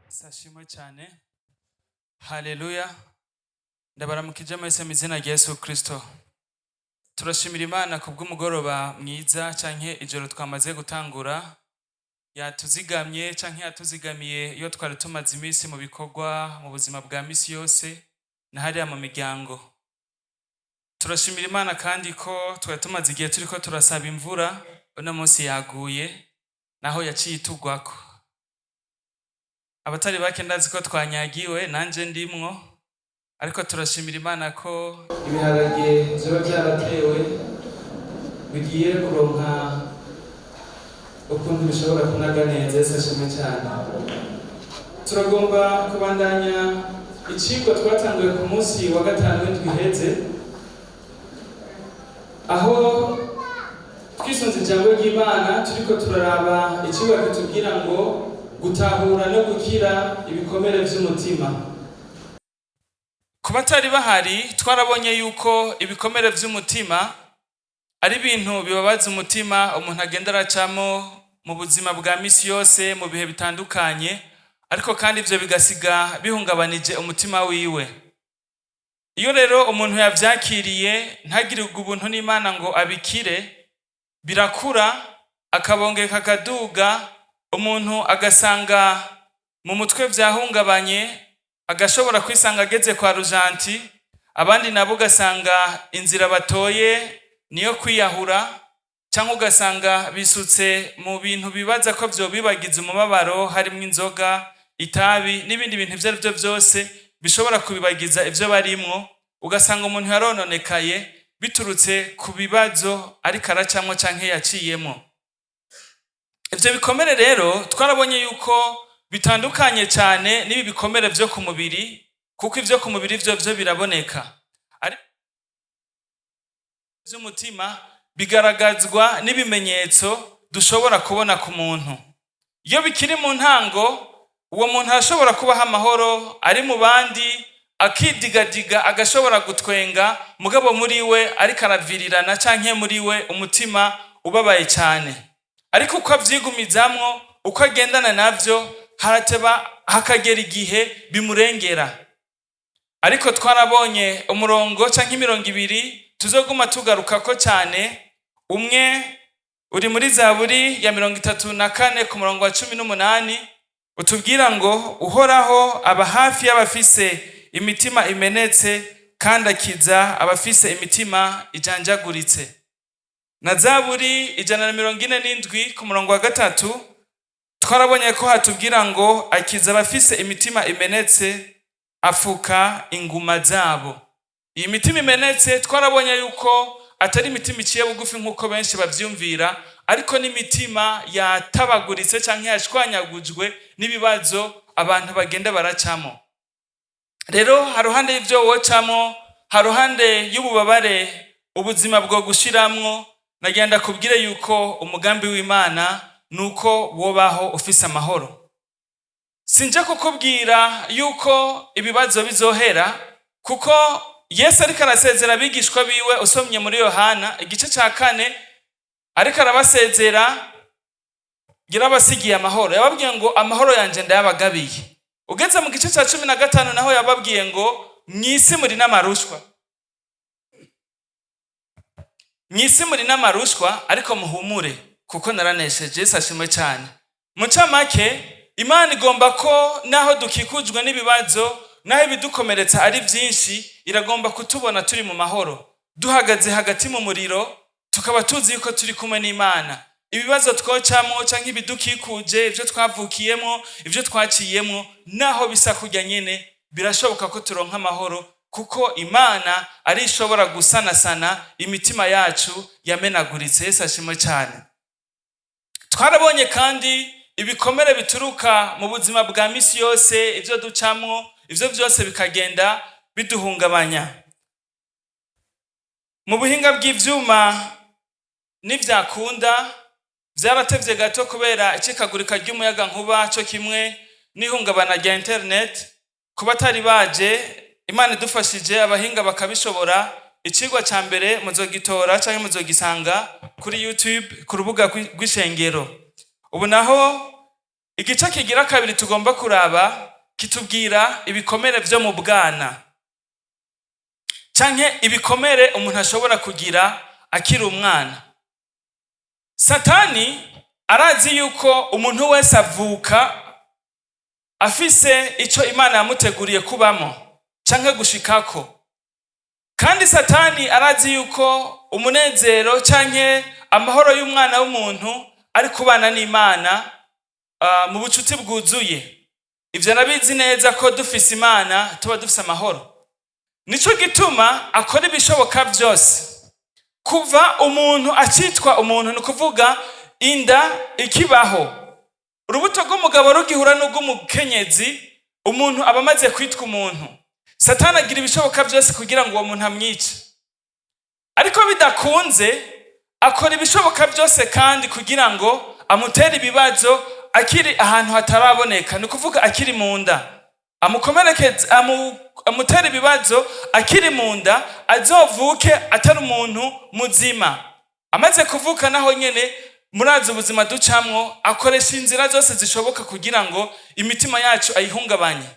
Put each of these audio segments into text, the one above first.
Sashimwe cyane, haleluya! Ndabaramukije mwese mu izina rya Yesu Kristo. Turashimira Imana kubw'umugoroba mwiza canke ijoro twamaze gutangura. Yatuzigamye canke yatuzigamiye iyo twari tumaze iminsi mu bikorwa, mu buzima bwa misi yose na hariya mu miryango. Turashimira Imana kandi ko twari tumaze igihe turiko turasaba imvura, uno munsi yaguye naho yaciye itugwako. Abatari bake ndazi ko twanyagiwe, nanje ndimwo, ariko turashimira Imana ko ibiharage vyoba vyaratewe bigiye kuronka ukuntu bishobora kunaga neza. Yesu ashimwe cyane. Turagomba kubandanya icigwa twatanguye ku munsi wa gatanu w'indwi iheze, aho twisunze ijambo ry'Imana turiko turaraba icigwa kitubwira ngo gutahura no gukira ibikomere vy'umutima. Ku batari bahari, twarabonye yuko ibikomere vy'umutima ari ibintu bibabaza umutima umuntu agenda aracamo mu buzima bwa misi yose, mu bihe bitandukanye, ariko kandi ivyo bigasiga bihungabanije umutima wiwe. Iyo rero umuntu yavyakiriye, ntagirirwe ubuntu n'Imana ngo abikire, birakura, akabongeka, akaduga, umuntu agasanga mu mutwe vyahungabanye, agashobora kwisanga ageze kwa rujanti. Abandi nabo ugasanga inzira batoye niyo kwiyahura, cyangwa ugasanga bisutse mu bintu bibaza ko vyobibagiza umubabaro, harimwo inzoga, itabi n'ibindi bintu ivyo ari vyo vyose bishobora kubibagiza ivyo barimwo. Ugasanga umuntu yarononekaye biturutse ku bibazo ariko aracamwo canke yaciyemwo. Ivyo bikomere rero twarabonye yuko bitandukanye cyane n'ibi bikomere vyo ku mubiri, kuko ivyo ku mubiri vyo vyo biraboneka, ariko vy'umutima bigaragazwa n'ibimenyetso dushobora kubona ku muntu. Iyo bikiri mu ntango, uwo muntu arashobora kubaho amahoro, ari mu bandi akidigadiga, agashobora gutwenga, mugabo muri we ariko aravirirana, canke muri we umutima ubabaye cyane. Ariko uko avyigumizamwo, uko agendana navyo, harateba hakagera igihe bimurengera. Ariko twarabonye umurongo canke imirongo ibiri tuzoguma tugarukako cyane. Umwe uri muri Zaburi ya 34 ku murongo wa 18, utubwira ngo Uhoraho aba hafi y'abafise imitima imenetse, kandi akiza abafise imitima ijanjaguritse. Na Zaburi 147 ku murongo wa 3, twarabonye ko hatubwira ngo akiza abafise imitima imenetse, afuka inguma zabo. Iyi mitima imenetse twarabonye yuko atari imitima iciye bugufi nk'uko benshi bavyumvira, ariko n'imitima yatabaguritse canke yashwanyagujwe n'ibibazo abantu bagenda baracamo. Rero haruhande y'ivyo wocamo, haruhande y'ububabare ubuzima bwo gushiramwo, nagenda kubwire yuko umugambi w'Imana nuko wobaho ufise amahoro. Sinje kukubwira yuko ibibazo bizohera, kuko Yesu ariko arasezera abigishwa biwe. Usomye muri Yohana igice ca 4, ariko arabasezera, yarabasigiye amahoro. Yababwiye ngo amahoro yanje ndayabagabiye. Ugeze mu gice ca 15 naho yababwiye ngo mw'isi muri n'amarushwa, mw'isi muri n'amarushwa, ariko muhumure kuko naranesheje. Yesu ashimwe cyane. Mu ncamake, Imana igomba ko naho dukikujwe n'ibibazo, naho ibidukomeretsa ari byinshi, iragomba kutubona turi mu mahoro, duhagaze hagati mu muriro, tukaba tuzi yuko turi kumwe n'Imana. Ibibazo twocamwo canke ibidukikuje, ibyo twavukiyemwo, ibyo twaciyemwo, naho bisa kurya nyene, birashoboka ko turonka amahoro, kuko Imana ari ishobora gusanasana imitima yacu yamenaguritse. Yesu ashimwe cyane. Twarabonye kandi ibikomere bituruka mu buzima bwa misi yose, ibyo ducamwo, ivyo byose bikagenda biduhungabanya. Mu buhinga bw'ivyuma nivyakunda, vyaratevye gato kubera icikagurika ry'umuyaga nkuba co kimwe n'ihungabana rya internet. Kuba atari baje, Imana idufashije, abahinga bakabishobora, icigwa ca mbere muzogitora canke muzogisanga kuri YouTube, ku rubuga rw'ishengero. Ubu naho igice kigira kabiri tugomba kuraba kitubwira ibikomere vyo mu bwana, canke ibikomere umuntu ashobora kugira akiri umwana. Satani arazi yuko umuntu wese avuka afise ico Imana yamuteguriye kubamo canke gushikako. Kandi Satani arazi yuko umunezero canke amahoro y'umwana w'umuntu ari kubana n'Imana mu bucuti bwuzuye. Ivyo nabizi neza ko dufise Imana tuba dufise amahoro. Nico gituma akora ibishoboka vyose kuva umuntu acitwa umuntu, ni ukuvuga inda ikibaho, urubuto rw'umugabo rugihura n'urw'umukenyezi, umuntu aba amaze kwitwa umuntu. Satani agira ibishoboka byose kugira ngo uwo muntu amwice. Ariko bidakunze, akora ibishoboka byose kandi kugira ngo amutere ibibazo akiri ahantu hataraboneka, ni ukuvuga akiri mu nda. Amukomerekeze, amutere ibibazo akiri mu nda, azovuke atari umuntu muzima. Amaze kuvuka naho nyene, murazi ubuzima ducamwo, akoresha inzira zose zishoboka kugira ngo imitima yacu ayihungabanye.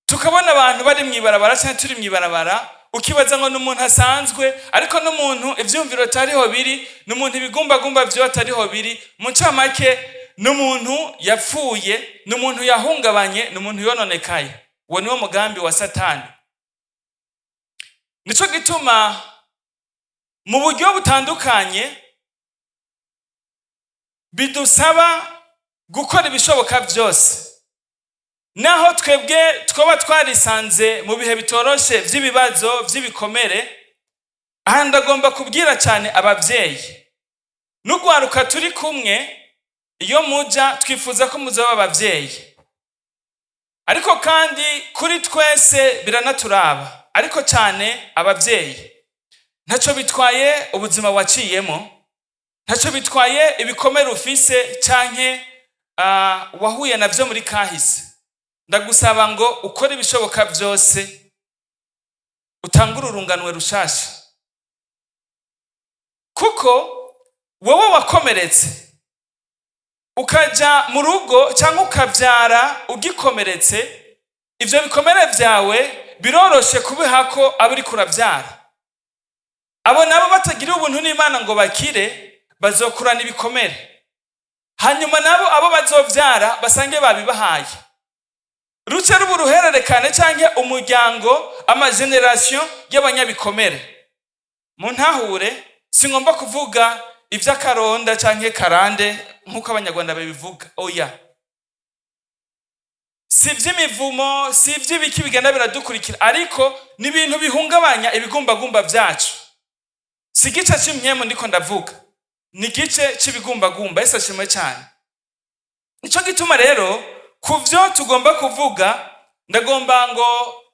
Tukabona abantu bari mw'ibarabara canke turi mw'ibarabara, ukibaza ngo ni umuntu asanzwe, ariko n'umuntu ivyumviro atariho biri, ni umuntu ibigumbagumba vyiwe atariho biri. Mu ncamake, ni umuntu yapfuye, ni umuntu yahungabanye, ni umuntu yononekaye. Uwo niwo mugambi wa Satani. Nico gituma mu buryo butandukanye bidusaba gukora ibishoboka byose, naho twebwe twaba twarisanze mu bihe bitoroshe vy'ibibazo vy'ibikomere. Aha ndagomba kubwira cyane abavyeyi n'ugwaruka turi kumwe. Iyo muja, twifuza ko muzaba abavyeyi, ariko kandi kuri twese biranaturaba, ariko cyane abavyeyi. Ntaco bitwaye ubuzima waciyemo, ntaco bitwaye ibikomere ufise canke wahuye navyo muri kahise. Ndagusaba ngo ukore ibishoboka byose utangure urunganwe rushasha, kuko wowe wakomeretse ukaja mu rugo cyangwa ukavyara ugikomeretse, ivyo bikomere vyawe biroroshe kubihako abo uriko uravyara. Abo nabo batagira ubuntu n'Imana ngo bakire, bazokurana ibikomere, hanyuma nabo abo bazovyara basange babibahaye, ruce ruba uruhererekane canke umuryango, ama générations y'abanyabikomere. Mu ntahure, singomba kuvuga ivy'akaronda canke karande nk'uko Abanyarwanda babivuga, oya. Si ivy'imivumo, si ivy'ibiki bigenda biradukurikira, ariko ni ibintu bihungabanya ibigumbagumba vyacu. Si igice c'imyemu ndiko ndavuga, ni igice c'ibigumbagumba. Yesu ashimwe cyane. Nico gituma rero ku vyo tugomba kuvuga, ndagomba ngo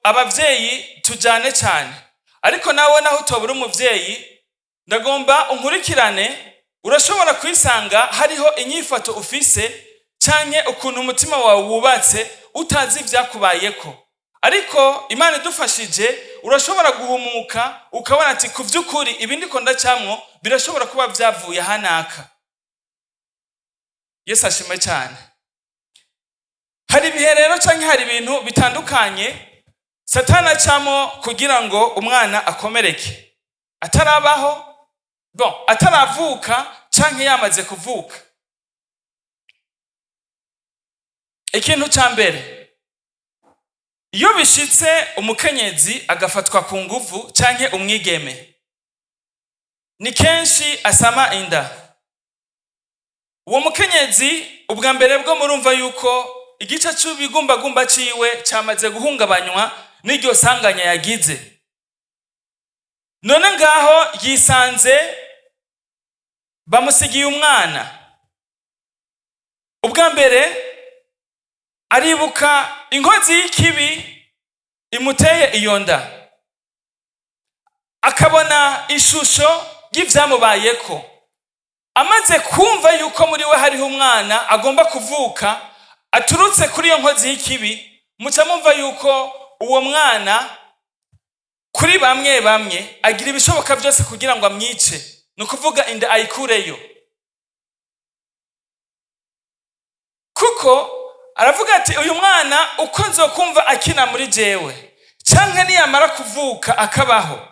abavyeyi tujane cyane. Ariko nawe naho utobura umuvyeyi, ndagomba unkurikirane. Urashobora kwisanga hariho inyifato ufise canke ukuntu umutima wawe wubatse utazi ivyakubayeko, ariko Imana idufashije urashobora guhumuka ukabona ati: "Ku vy'ukuri ibi ndiko ndacamwo birashobora kuba vyavuye hanaka." Yesu ashimwe cyane. Hari ibihe rero canke hari ibintu bitandukanye Satani acamo kugira ngo umwana akomereke atarabaho, bon, ataravuka canke yamaze kuvuka. Ikintu ca mbere, iyo bishitse umukenyezi agafatwa ku nguvu canke umwigeme, ni kenshi asama inda. Uwo mukenyezi ubwa mbere bwo murumva yuko igice c'ibigumbagumba ciwe camaze guhungabanywa n'iryo sanganya yagize. None ngaho yisanze bamusigiye umwana. Ubwa mbere aribuka inkozi y'ikibi imuteye iyo nda. Akabona ishusho y'ivyamubayeko. Amaze kumva yuko muri we hariho umwana agomba kuvuka aturutse kuri iyo nkozi y'ikibi, muca mumva yuko uwo mwana kuri bamwe bamwe agira ibishoboka byose kugira ngo amwice, ni ukuvuga inda ayikureyo, kuko aravuga ati: "Uyu mwana uko nzokumva akina muri jewe, canke niyamara kuvuka akabaho,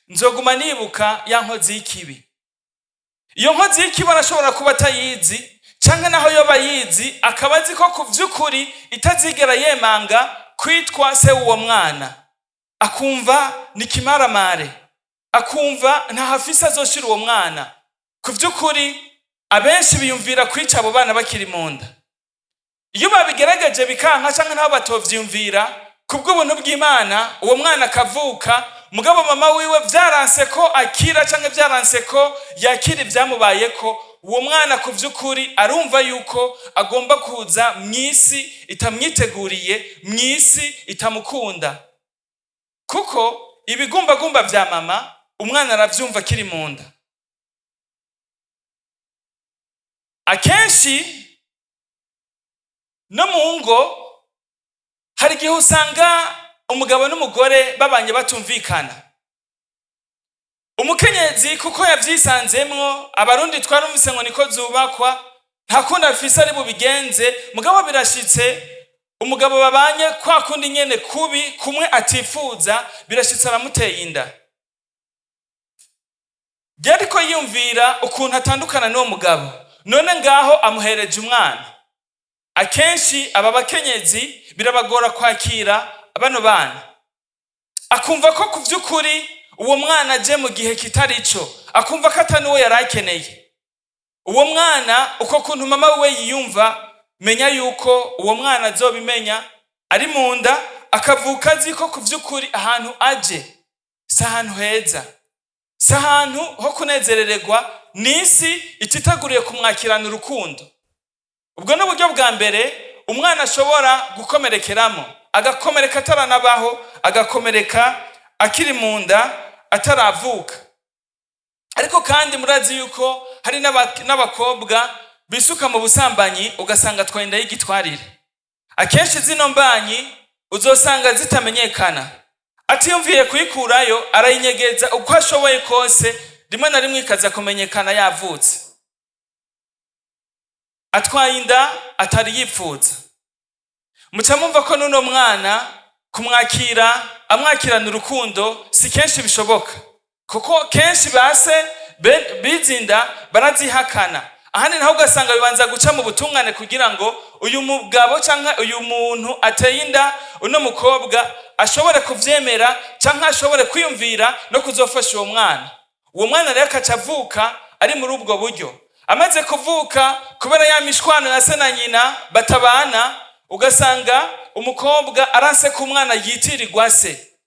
nzoguma nibuka ya nkozi y'ikibi." Iyo nkozi y'ikibi arashobora kuba atayizi, canke naho yoba ayizi akaba azi ko ku vy'ukuri itazigera yemanga kwitwa se w'uwo mwana. Akumva ni kimaramare, akumva ntahafise azoshira uwo mwana. Ku vy'ukuri abenshi biyumvira kwica abo bana bakiri mu nda. Iyo babigerageje bikanka, canke nabo batovyiyumvira, kubw'ubuntu bw'Imana uwo mwana akavuka, mugabo mama wiwe vyaranse ko akira, canke vyaranse ko yakira ivyamubayeko, uwo mwana ku vy'ukuri arumva yuko agomba kuza mw'isi itamwiteguriye, mw'isi itamukunda, kuko ibigumbagumba vya mama umwana aravyumva akiri mu nda. Akenshi no mu ngo hari igihe usanga umugabo n'umugore babanye batumvikana. Umukenyezi kuko yavyisanzemwo, Abarundi twarumvise ngo niko zubakwa, nta kundi afise ari bubigenze. Mugabo birashitse umugabo babanye kwa kundi nyene kubi kumwe atifuza, birashitse aramuteye inda. Yariko yiyumvira ukuntu atandukana n'uwo mugabo, none ngaho amuhereje umwana. Akenshi aba bakenyezi birabagora kwakira bano bana, akumva ko ku vy'ukuri uwo mwana aje mu gihe kitari ico, akumva ko atari uwo yari akeneye. Uwo mwana uko kuntu mama we yiyumva, menya yuko uwo mwana azobimenya ari mu nda, akavuka azi ko ku vy'ukuri ahantu aje si ahantu heza, si ahantu ho kunezerererwa, n'isi ititeguriye kumwakirana urukundo. Ubwo ni uburyo bwa mbere umwana ashobora gukomerekeramo, agakomereka ataranabaho, agakomereka akiri mu nda ataravuka. Ariko kandi murazi yuko hari n'abakobwa bisuka mu busambanyi, ugasanga atwaye inda y'igitwarire. Akenshi zino mbanyi uzosanga zitamenyekana, atiyumviye kuyikurayo, arayinyegeza uko ashoboye kose, rimwe na rimwe ikaza kumenyekana yavutse. Atwaye inda atari yipfuza. Muca mumva ko n'uno mwana kumwakira amwakirana urukundo si kenshi bishoboka, kuko kenshi base bizinda barazihakana. Ahandi naho ugasanga bibanza guca mu butungane kugira ngo uyu mugabo canke uyu muntu ateye inda uno mukobwa ashobore kuvyemera, canke ashobore kwiyumvira no kuzofasha uwo mwana. Uwo mwana rero akaca avuka ari muri ubwo buryo. Amaze kuvuka, kubera ya mishwano ya se na nyina batabana, ugasanga umukobwa aranse ko umwana yitirirwa se.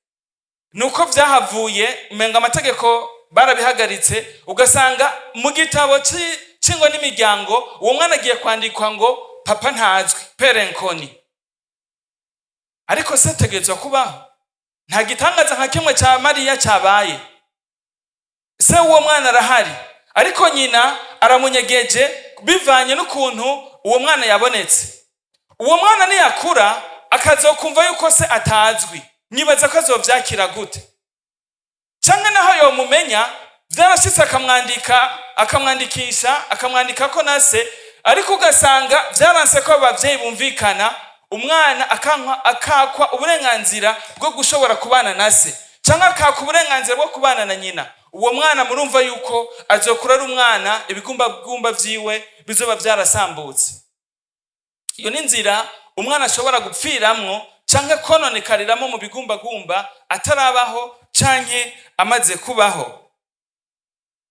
Nuko vyahavuye umenga amategeko barabihagaritse, ugasanga mu gitabo c'ingo n'imiryango uwo mwana agiye kwandikwa ngo papa ntazwi, père inconnu. Ariko se ategerezwa kubaho. Nta gitangaza nka kimwe ca Mariya cabaye. Se w'uwo mwana arahari, ariko nyina aramunyegeje bivanye n'ukuntu uwo mwana yabonetse. Uwo mwana niyakura akazokumva yuko se atazwi, nyibaza ko azovyakira gute? Canke naho yomumenya vyarashitse akamwandika, akamwandikisha, akamwandika ko na se, ariko ugasanga vyaranse ko abavyeyi bumvikana, umwana akakwa uburenganzira bwo gushobora kubana na se, canke akakwa uburenganzira bwo kubana na nyina. Uwo mwana murumva yuko azokura ari umwana ibigumbagumba vyiwe bizoba vyarasambutse. Iyo ni inzira umwana ashobora gupfiramwo canke kononekariramo mu bigumbagumba atarabaho canke amaze kubaho.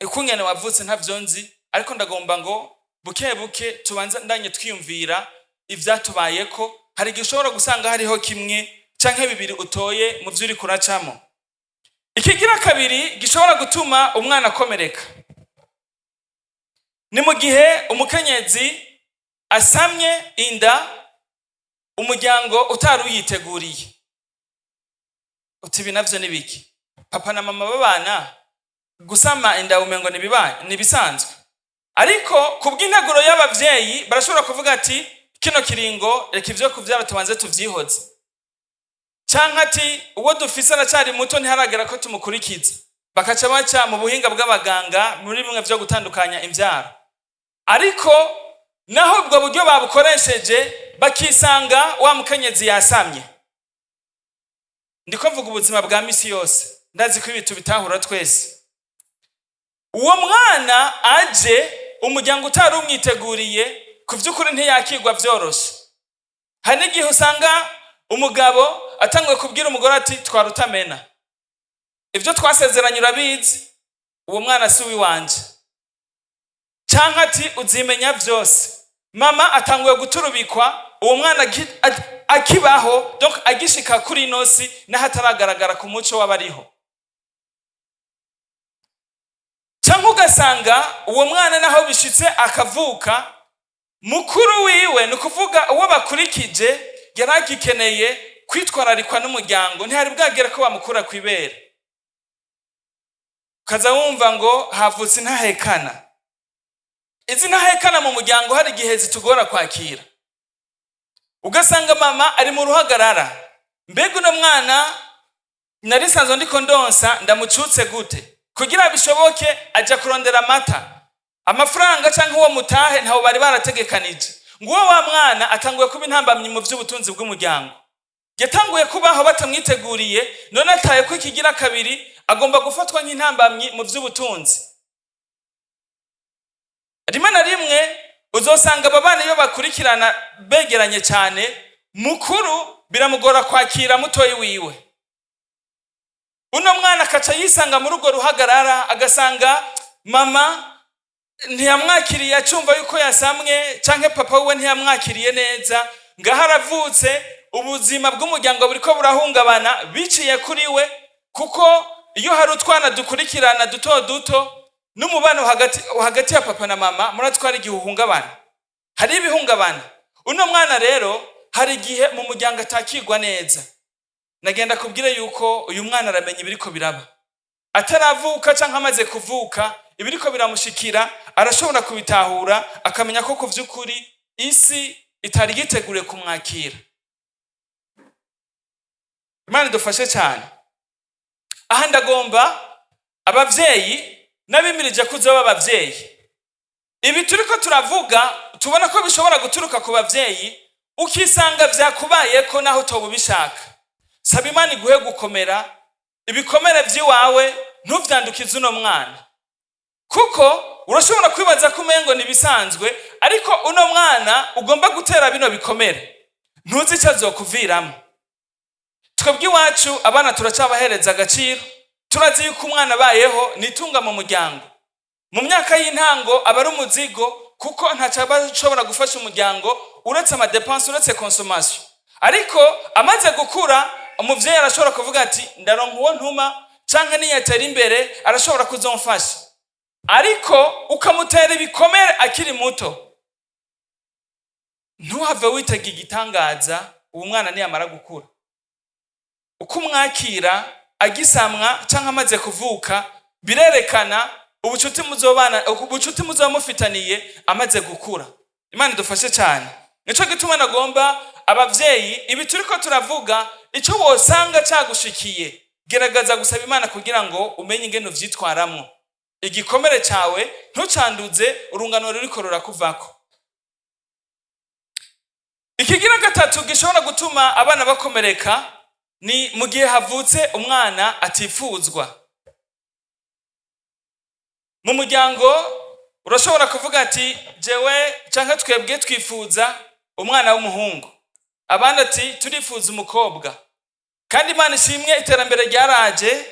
Ukungene wavutse ntavyo nzi, ariko ndagomba ngo buke buke tubanze ndanye twiyumvira ivyatubayeko. Hari igihe ushobora gusanga hariho kimwe canke bibiri utoye mu vyo uriko uracamo. Ikigira kabiri gishobora gutuma umwana akomereka ni mu gihe umukenyezi asamye inda umuryango utari uyiteguriye. Uti: "Ibi navyo ni biki?" Papa na mama babana, gusama inda umengo ni ibisanzwe. Ariko ku bw'integuro y'abavyeyi barashobora kuvuga ati: "Kino kiringo reka ivyo kuvyara tubanze tuvyihoze", canke ati: "Uwo dufise aracari muto, ntiharagera ko tumukurikiza." Bakaca baca mu buhinga bw'abaganga muri bimwe vyo gutandukanya imvyaro. Ariko naho ubwo buryo babukoresheje, bakisanga wa mukenyezi yasamye. Ndiko mvuga ubuzima bwa misi yose, ndazi ko ibi tubitahura twese. Uwo mwana aje umuryango utari umwiteguriye, ku vy'ukuri ntiyakirwa vyoroshe. Hari n'igihe usanga umugabo atanguye kubwira umugore ati: "Twara utamena, ibyo twasezeranye urabizi, uwo mwana si uwiwanje", canke ati: "Uzimenya vyose." Mama atanguye guturubikwa uwo mwana akibaho, donc agishika kuri ino si, naho ataragaragara ku muco w'abariho. Canke ugasanga uwo mwana naho bishitse akavuka, mukuru wiwe, ni ukuvuga uwo bakurikije, yari agikeneye kwitwararikwa n'umuryango, ntihari bwagera ko bamukura kw'ibere. Ukaza wumva ngo havutse intahekana. Izi ntahekana mu muryango hari igihe zitugora kwakira. Ugasanga mama ari mu ruhagarara: mbega uno mwana nari nsanzwe ndiko ndonsa ndamucutse gute? Kugira bishoboke aja kurondera amata, amafaranga canke uwo mutahe ntawo bari barategekanije. Nguwo wa mwana atanguye kuba intambamyi mu vy'ubutunzi bw'umuryango. Yatanguye kubaho batamwiteguriye, none ataye ko ikigira kabiri agomba gufatwa nk'intambamyi mu vy'ubutunzi. Rimwe na rimwe uzosanga aba bana iyo bakurikirana begeranye cyane, mukuru biramugora kwakira mutoyi wiwe. Uno mwana akaca yisanga muri urwo ruhagarara, agasanga mama ntiyamwakiriye acumva yuko yasamwe, canke papa wiwe ntiyamwakiriye neza. Ngaho aravutse, ubuzima bw'umuryango buriko burahungabana biciye kuri we, kuko iyo hari utwana dukurikirana duto duto, n'umubano hagati ya papa na mama muratwara igihe uhungabana, hari ibihungabana. Uno mwana rero hari igihe mu muryango atakirwa neza. Nagenda kubwire yuko uyu mwana aramenya ibiriko biraba ataravuka canke amaze kuvuka. Ibiriko biramushikira arashobora kubitahura, akamenya ko ku vy'ukuri isi itari yiteguriye kumwakira. Imana idufashe cyane. Aha ndagomba abavyeyi n'abimirije kuzoba abavyeyi, ibi turiko turavuga tubona ko bishobora guturuka ku bavyeyi, ukisanga vyakubayeko naho utoba ubishaka. Saba Imana iguhe gukomera, ibikomere vy'iwawe ntuvyandukize uno mwana, kuko urashobora kwibaza ko umengo ni ibisanzwe, ariko uno mwana ugomba gutera bino bikomere ntuzi icyo azokuviramo. Twebwe iwacu abana turacabahereza agaciro. Turazi yuko umwana abayeho ni itunga mu muryango. Mu myaka y'intango aba ari umuzigo, kuko ntacyo aba ashobora gufasha umuryango uretse ama dépenses, uretse consommation. Ariko amaze gukura, umuvyeyi arashobora kuvuga ati: "Ndaronka uwo ntuma, canke niyatera imbere arashobora kuzomfasha." Ariko ukamutera ibikomere akiri muto, ntuhave witega igitangaza uwo mwana niyamara gukura. Uko umwakira agisamwa canke amaze kuvuka birerekana ubucuti muzobana, ubucuti muzoba mufitaniye amaze gukura. Imana idufashe cyane. Nico gituma nagomba abavyeyi, ibi turiko turavuga, ico wosanga cagushikiye, gerageza gusaba Imana kugira ngo umenye ingene uvyitwaramwo, igikomere cawe ntucanduze urungano ruriko rurakuvako. Ikigira gatatu gishobora gutuma abana bakomereka ni mu gihe havutse umwana atifuzwa mu muryango. Urashobora kuvuga ati: "Jewe canke twebwe twifuza umwana w'umuhungu", abandi ati: "Turifuza umukobwa." Kandi Imana ishimwe, iterambere ryaraje.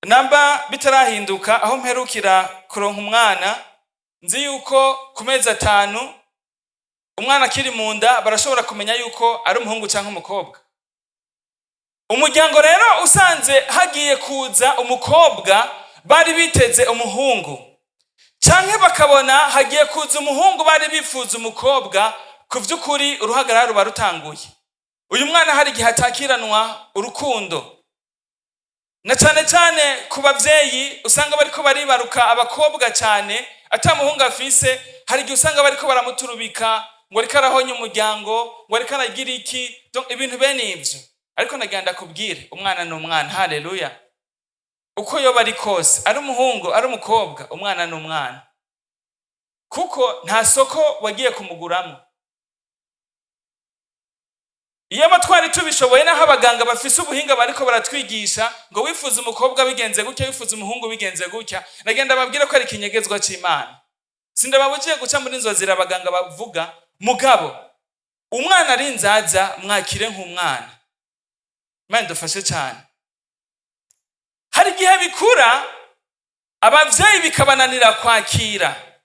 Namba bitarahinduka, aho mperukira kuronka umwana, nzi yuko ku mezi 5 umwana akiri mu nda barashobora kumenya yuko ari umuhungu cyangwa umukobwa. Umuryango rero usanze hagiye kuza umukobwa, bari biteze umuhungu, canke bakabona hagiye kuza umuhungu, bari bifuza umukobwa, ku vy'ukuri uruhagarara ruba rutanguye. Uyu mwana hari igihe atakiranwa urukundo. Na cyane cyane ku babyeyi usanga bariko baribaruka abakobwa cyane, ata muhungu afise. Hari igihe usanga bariko baramuturubika ngo ariko arahonya umuryango, ngo ariko aragira iki. Donc ibintu bene ivyo. Ariko nagira ndakubwire, umwana ni umwana. Haleluya! Uko yoba ari kose, ari umuhungu, ari umukobwa, umwana ni umwana, kuko nta soko wagiye kumuguramo. Iyo aba twari tubishoboye, naho abaganga bafise ubuhinga bariko baratwigisha ngo wifuza umukobwa bigenze gutya, wifuza umuhungu bigenze gutya, nagenda babwire ko ari ikinyegezwa c'Imana. Sindababujiye guca muri izo nzira abaganga bavuga, mugabo umwana ari nzaza, mwakire nk'umwana. Imana idufashe cyane. Hari igihe bikura, abavyeyi bikabananira kwakira.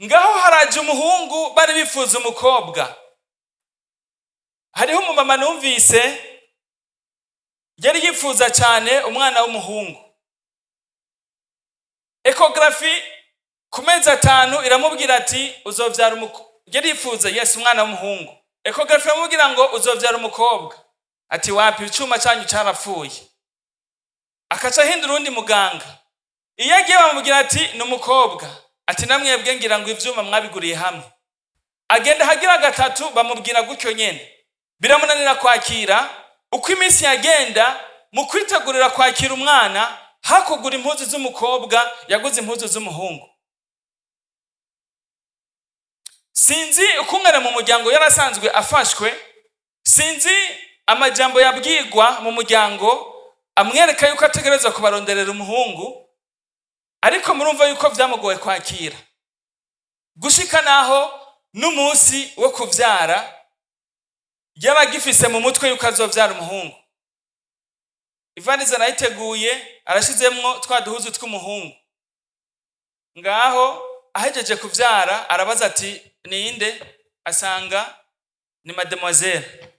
Ngaho haraje umuhungu, bari bifuza umukobwa. Hariho umumama numvise yari yifuza cyane umwana w'umuhungu. Échographie ku mezi 5 iramubwira ati uzovyara umukobwa. Yari yifuza, yes, umwana w'umuhungu. Échographie iramubwira ngo uzovyara umukobwa. Ati wapi, icuma cyanyu carapfuye. Akaca ahindura uwundi muganga. Iyo agiye bamubwira ati ni umukobwa. Ati namwebwe ngira ngo ivyuma mwabiguriye hamwe. Agenda ahagira gatatu, bamubwira gutyo nyene, biramunanira kwakira. Uko iminsi yagenda, mu kwitegurira kwakira umwana, hakugura impuzu z'umukobwa yaguze impuzu z'umuhungu. Sinzi ukungana mu muryango yarasanzwe afashwe, sinzi amajambo yabwirwa mu muryango amwereka yuko ategerezwa kubaronderera umuhungu, ariko murumva yuko vyamugoye kwakira, gushika naho n'umunsi wo kuvyara yaba agifise mu mutwe yuko azovyara umuhungu. Ivarize arayiteguye, arashizemwo twa duhuzu tw'umuhungu. Ngaho ahejeje kuvyara, arabaza ati ninde? Asanga ni mademoiselle,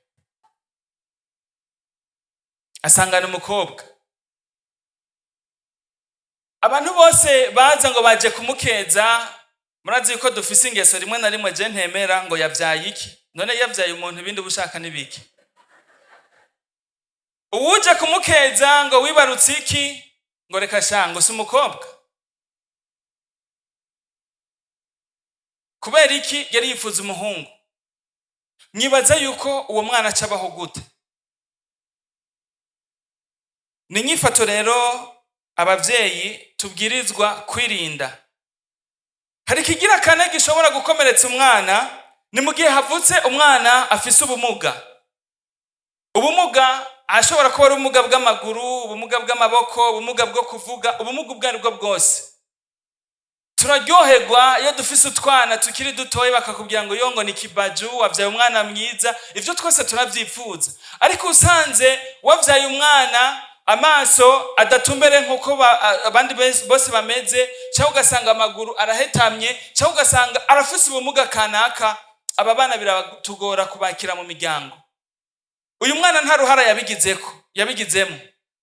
asanga ni umukobwa. Abantu bose baza ngo baje kumukeza. Murazi yuko dufise ingeso rimwe na rimwe je ntemera, ngo yavyaye iki? None yavyaye umuntu, ibindi ubushaka n'ibiki? Uwuje kumukeza ngo wibarutse iki? Ngo reka sha, ngo si umukobwa. Kubera iki? Yari yifuza umuhungu. Mwibaza yuko uwo mwana acabaho gute? Ni inyifato rero abavyeyi tubwirizwa kwirinda. Hari ikigira kane gishobora gukomeretsa umwana, ni mu gihe havutse umwana afise ubumuga. Ubumuga ashobora kuba ari ubumuga bw'amaguru, ubumuga bw'amaboko, ubumuga bwo kuvuga, ubumuga ubwo aribwo bwose. Turaryoherwa iyo dufise utwana tukiri dutoya, bakakubwira ngo yongo ni kibaju, wavyaye umwana mwiza. Ivyo twese turavyifuza, ariko usanze wavyaye umwana amaso adatumbere nk'uko abandi bose bameze, cyangwa ugasanga amaguru arahetamye, cyangwa ugasanga arafise ubumuga kanaka, aba bana biratugora kubakira mu miryango. Uyu mwana nta ruhara yabigizemo,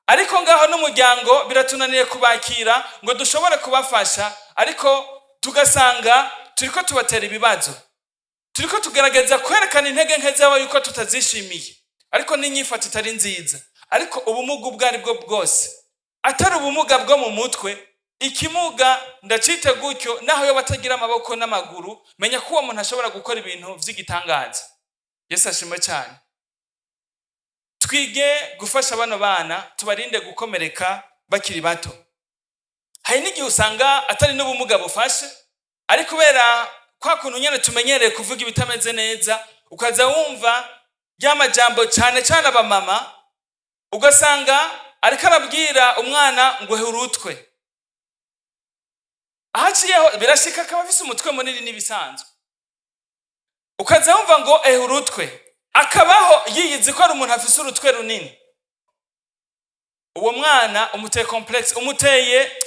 ariko ngaho n'umuryango biratunaniye kubakira ngo dushobore kubafasha, ariko tugasanga turiko tubatera ibibazo, turiko tugerageza kwerekana intege nke zabo yuko tutazishimiye, ariko n'inyifato itari nziza. Ariko ubumuga ubwo ari bwo bwose, atari ubumuga bwo mu mutwe, ikimuga ndacite gutyo, naho yoba atagira amaboko n'amaguru, menya ko uwo muntu ashobora gukora ibintu vy'igitangaza. Yesu ashimwe cyane. Twige gufasha bano bana, tubarinde gukomereka bakiri bato. Hari n'igihe usanga atari n'ubumuga bufashe, ariko kubera kwa kuntu nyene tumenyereye kuvuga ibitameze neza, ukaza wumva rya majambo, cyane cyane abamama, ugasanga ariko arabwira umwana ngo he urutwe. Aho aciyeho birashika akaba afise umutwe munini n'ibisanzwe, ukaza wumva ngo ehe urutwe, akabaho yiyizi ko ari umuntu afise urutwe runini. Uwo mwana umuteye complexe, umuteye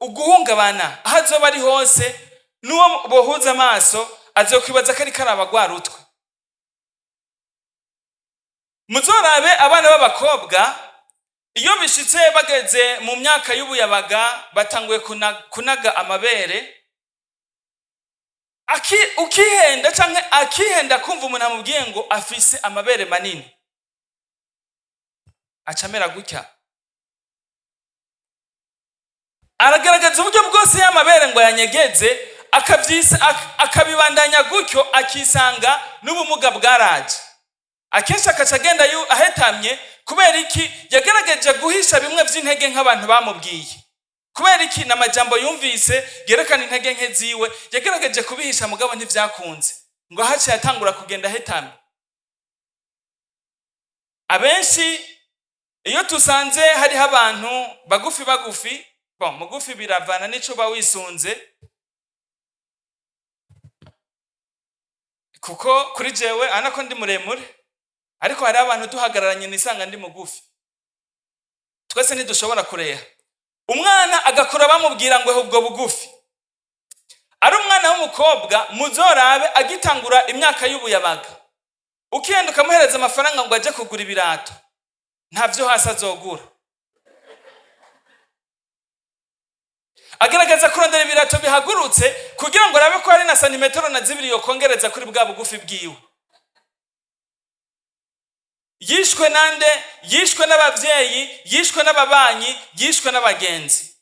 uguhungabana. Aho azoba ari hose, n'uwo bohuza amaso azokwibaza ko ariko araba rwa rutwe. Muzorabe abana b'abakobwa, iyo bishitse bageze mu myaka y'ubuyabaga, batanguye kunaga amabere, ukihenda canke akihenda kumva umuntu amubwiye ngo afise amabere manini, aca amera gutya. Aragaragaza uburyo bwose y'amabere ngo yanyegeze, akabibandanya gutyo, akisanga n'ubumuga bwaraje. Akenshi akaca agenda ahetamye. Kubera iki? Yagerageje guhisha bimwe vy'intege nk'abantu bamubwiye. Kubera iki? Ni amajambo yumvise yerekana intege nke ziwe, yagerageje kubihisha mugabo ntivyakunze, ngo ahaciye atangura kugenda ahetamye. Abenshi iyo tusanze hariho abantu bagufi bagufi, bon, mugufi biravana n'ico uba wisunze, kuko kuri jewe ana ko ndi muremure, ariko hariho abantu duhagararanye nisanga ndi mugufi. Twese ntidushobora kureha. Umwana agakura bamubwira ngo ubwo bugufi. Ari umwana w'umukobwa, muzorabe agitangura imyaka y'ubuyabaga, ukigenda ukamuhereza amafaranga ngo ajye kugura ibirato, ntavyo hasi azogura. Agerageza kurondera ibirato bihagurutse kugira ngo arabe ko hari na santimetero na zibiri yokongereza kuri bwa bugufi bwiwe. Yishwe nande? Yishwe n'abavyeyi, yishwe n'ababanyi, yishwe n'abagenzi.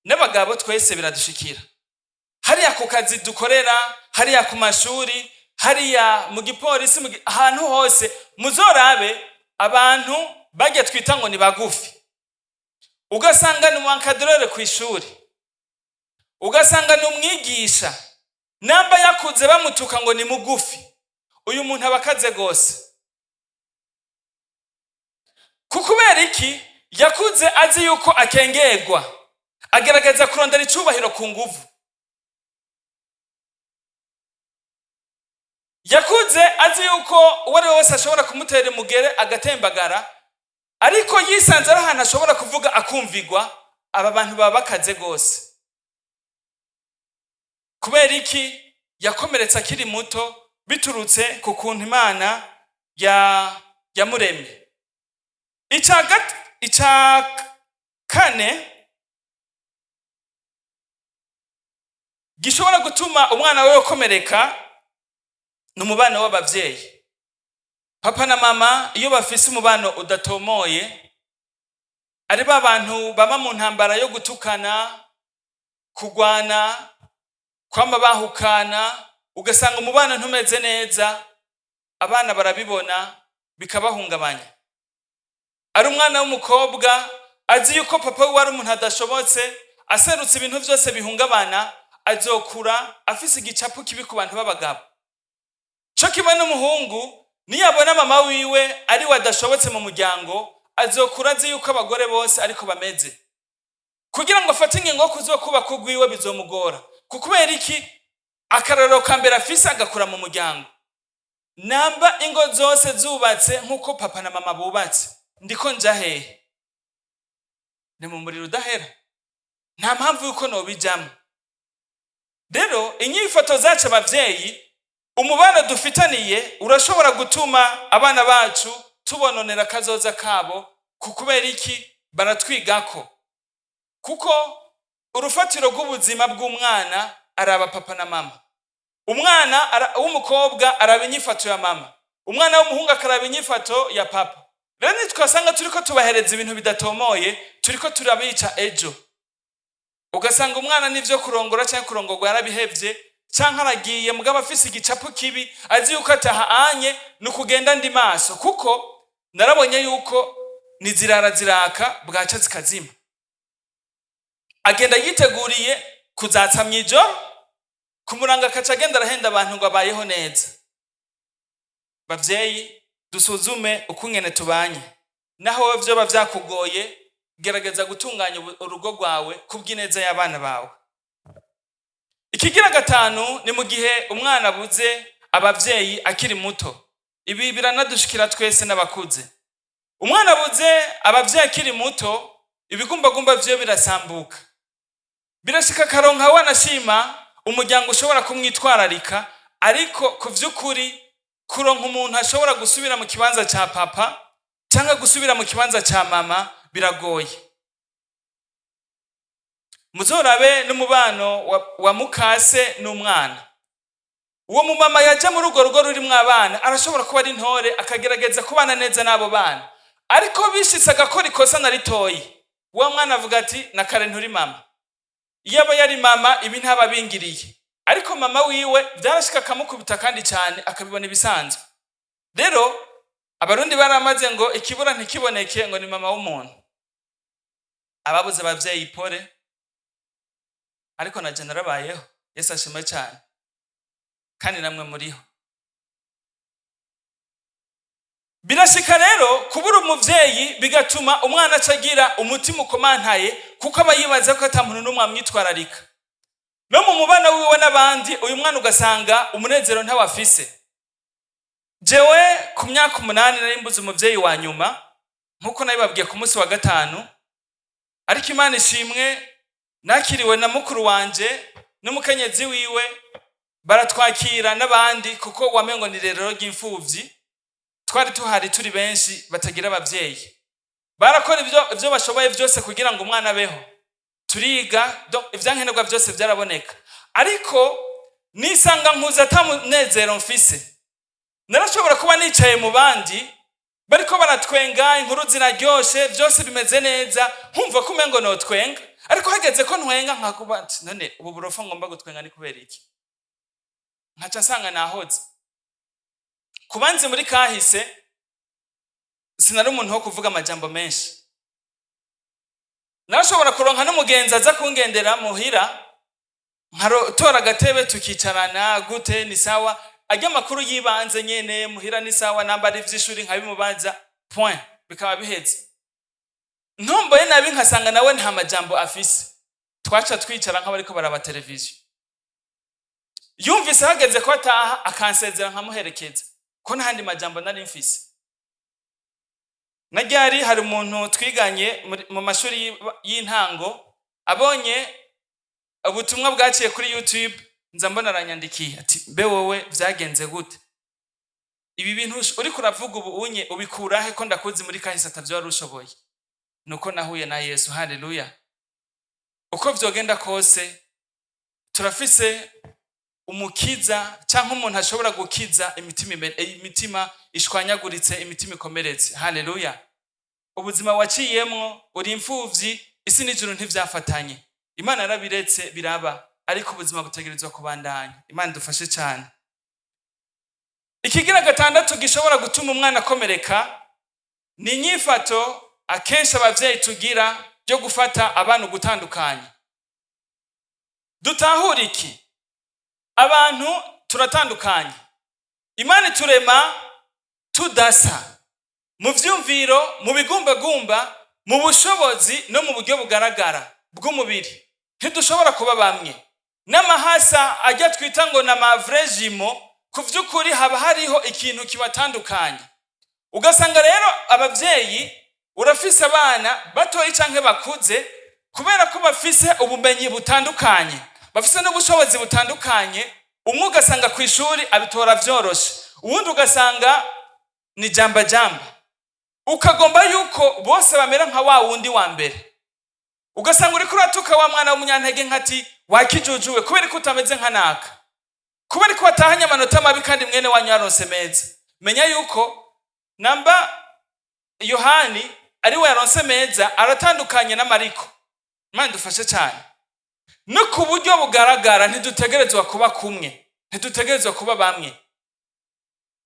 N'abagabo twese biradushikira. Hariya ku kazi dukorera, hariya ku mashuri, hariya mu gipolisi, ahantu hose muzorabe abantu bajya twita ngo ni bagufi. Ugasanga ni umu-encadreur ku ishuri, ugasanga ni umwigisha, namba yakuze bamutuka ngo ni mugufi. Uyu muntu aba akaze gose. Kubera iki? Yakuze azi yuko akengerwa, agerageza kurondera icubahiro ku nguvu. Yakuze azi yuko uwo ari we wese ashobora kumutera umugere agatembagara, ariko yisanze ari ahantu ashobora kuvuga akumvigwa. Aba bantu baba bakaze gose. Kubera iki? Yakomeretse akiri muto biturutse ku kuntu Imana yamuremye. Icya kane gishobora gutuma umwana we akomereka ni umubano w'abavyeyi. Papa na mama iyo bafise umubano udatomoye, ari ba bantu baba mu ntambara yo gutukana, kugwana, kwama bahukana, ugasanga umubano ntumeze neza, abana barabibona bikabahungabanya. Ari umwana w'umukobwa azi yuko papa wiwe ari umuntu adashobotse, aserutse ibintu vyose bihungabana, azokura afise igicapo kibi ku bantu b'abagabo. Co kimwe n'umuhungu, niyabona mama wiwe ari we adashobotse mu muryango, azokura azi yuko abagore bose ariko bameze. Kugira ngo afate ingingo yo kuzokubaka urwiwe bizomugora. Kubera iki? Akarorero ka mbere afise agakura mu muryango. Namba ingo zose zubatse nk'uko papa na mama bubatse, ndiko nja hehe? Ni mu muriro udahera. Nta mpamvu yuko nobijamwo. Rero inyifato zacu abavyeyi, umubano dufitaniye urashobora gutuma abana bacu tubononera akazoza kabo. Kubera iki? Baratwigako. Kuko urufatiro rw'ubuzima bw'umwana araba papa na mama. Umwana w'umukobwa araba inyifato ya mama, umwana w'umuhungu akaraba inyifato ya papa. Rero nitwasanga turiko tubahereza ibintu bidatomoye, turiko turabica ejo. Ugasanga umwana n'ivyo kurongora canke kurongorwa yarabihevye, canke aragiye mugabo afise igicapo kibi, azi yuko ataha anye ni ukugenda ndi maso. Kuko narabonye yuko nizirara ziraka bwaca zikazima. Agenda yiteguriye kuzatsa mw'ijoro, kumuranga akaca agenda arahenda abantu ngo abayeho neza. Bavyeyi, dusuzume ukungene tubanye. Naho wewe vyoba vyakugoye, gerageza gutunganya urugo rwawe kubw'ineza y'abana bawe. Ikigira gatanu ni mu gihe umwana abuze abavyeyi akiri muto. Ibi biranadushikira twese n'abakuze. Umwana abuze abavyeyi akiri muto, ibigumbagumba vyiwe birasambuka. Birashika akaronka wanashima umuryango ushobora kumwitwararika, ariko ku vy'ukuri kuronka umuntu ashobora gusubira mu kibanza ca papa cyangwa gusubira mu kibanza ca mama biragoye. Muzorabe n'umubano wa mukase n'umwana. Uwo mumama yaje muri urwo rugo rurimwo abana arashobora kuba ari intore, akagerageza kubana neza n'abo bana, Ariko bishitse agakora ikosa na ritoyi, uwo mwana avuga ati: "Na kare nturi mama, iyo aba yari mama ibi ntaba bingiriye." Ariko mama wiwe byarashika akamukubita kandi cyane, akabibona ibisanzwe. Rero Abarundi baramaze ngo ikibura ntikiboneke, ngo ni mama w'umuntu. Ababuze abavyeyi, pole, ariko na je narabayeho. Yesu ashimwe cyane, kandi namwe muriho. Birashika rero kubura umuvyeyi bigatuma umwana aca agira umutima ukomantaye, kuko aba yibaza ko ata muntu n'umwe amwitwararika. No mu mubano wiwe n'abandi, uyu mwana ugasanga umunezero ntawafise. Jewe ku myaka 8 nari mbuze umuvyeyi wa nyuma, nk'uko nabibabwiye ku munsi wa gatanu. Ariko Imana ishimwe, nakiriwe na mukuru wanje n'umukenyezi wiwe, baratwakira n'abandi, kuko wamengo ni rero ry'imfuvyi. Twari tuhari turi benshi batagira abavyeyi. Barakora ibyo bashoboye byose kugira ngo umwana abeho. Turiga, donc ivyankenerwa byose byaraboneka, ariko nisanga nkuze ata munezero mfise. Narashobora kuba nicaye mu bandi, bariko baratwenga, inkuru ziraryoshe, byose bimeze neza, nkumva ko umengo notwenga, ariko hageze ko ntwenga nkakuba nti: "None ubu burofa ngomba gutwenga ni kubera iki?" Nkaca nsanga nahoze kubanzi muri kahise. Sinari umuntu wo kuvuga amajambo menshi. Narashobora kuronka n'umugenzi aza kungendera muhira, nkatora agatebe tukicarana: "Gute, ni sawa?" Arya amakuru y'ibanze nyene, muhira ni sawa, namba ari ivy'ishuri nkabimubaza, point, bikaba biheze. Ntomboye nabi nkasanga nawe nta majambo afise, twaca twicara nk'abariko baraba televiziyo. Yumvise hageze ko ataha, akansezera, nkamuherekeza, ko ntahandi majambo nari mfise. Na ryari hari umuntu twiganye mu mashuri y'intango, abonye ubutumwa bwaciye kuri YouTube, nza mbona aranyandikiye ati: "Mbe wowe vyagenze gute? Ibi bintu uriko uravuga ubu unye ubikura he, ko ndakuzi muri kahise atavyo wari ushoboye?" Nuko nahuye na Yesu. Haleluya! Uko vyogenda kose, turafise umukiza cyangwa umuntu ashobora gukiza imitima, imitima ishwanyaguritse, imitima ikomeretse. Haleluya! Ubuzima waciyemwo uri imfuvyi, isi n'ijuru ntivyafatanye, Imana yarabiretse biraba, ariko ubuzima butegerezwa kubandanya. Imana idufashe cyane. Ikigira gatandatu gishobora gutuma umwana akomereka ni inyifato akenshi abavyeyi tugira ryo gufata abana ugutandukanya. Dutahura iki? Abantu turatandukanye. Imana iturema tudasa mu vyumviro, mu bigumbagumba, mu bushobozi no mu buryo bugaragara bw'umubiri. Ntidushobora kuba bamwe. N'amahasa ajya twita ngo ni amavrejimo, ku vy'ukuri haba hariho ikintu kibatandukanya. Ugasanga rero abavyeyi, urafise abana batoyi canke bakuze, kubera ko bafise ubumenyi butandukanye, bafise n'ubushobozi butandukanye, umwe ugasanga ku ishuri abitora vyoroshe, uwundi ugasanga ni jamba jamba. Ukagomba yuko bose bamera nka wa wundi wa mbere. Ugasanga uriko uratuka wa mwana w'umunyantege nkati: "Wakijujuwe, kubera ko utameze nka naka, kubera ko watahanye amanota mabi kandi mwene wanyu yaronse meza." Menya yuko namba Yohani ari we yaronse meza, aratandukanye na Mariko. Imana dufashe cyane. No ku buryo bugaragara ntidutegerezwa kuba kumwe, ntidutegerezwa kuba bamwe.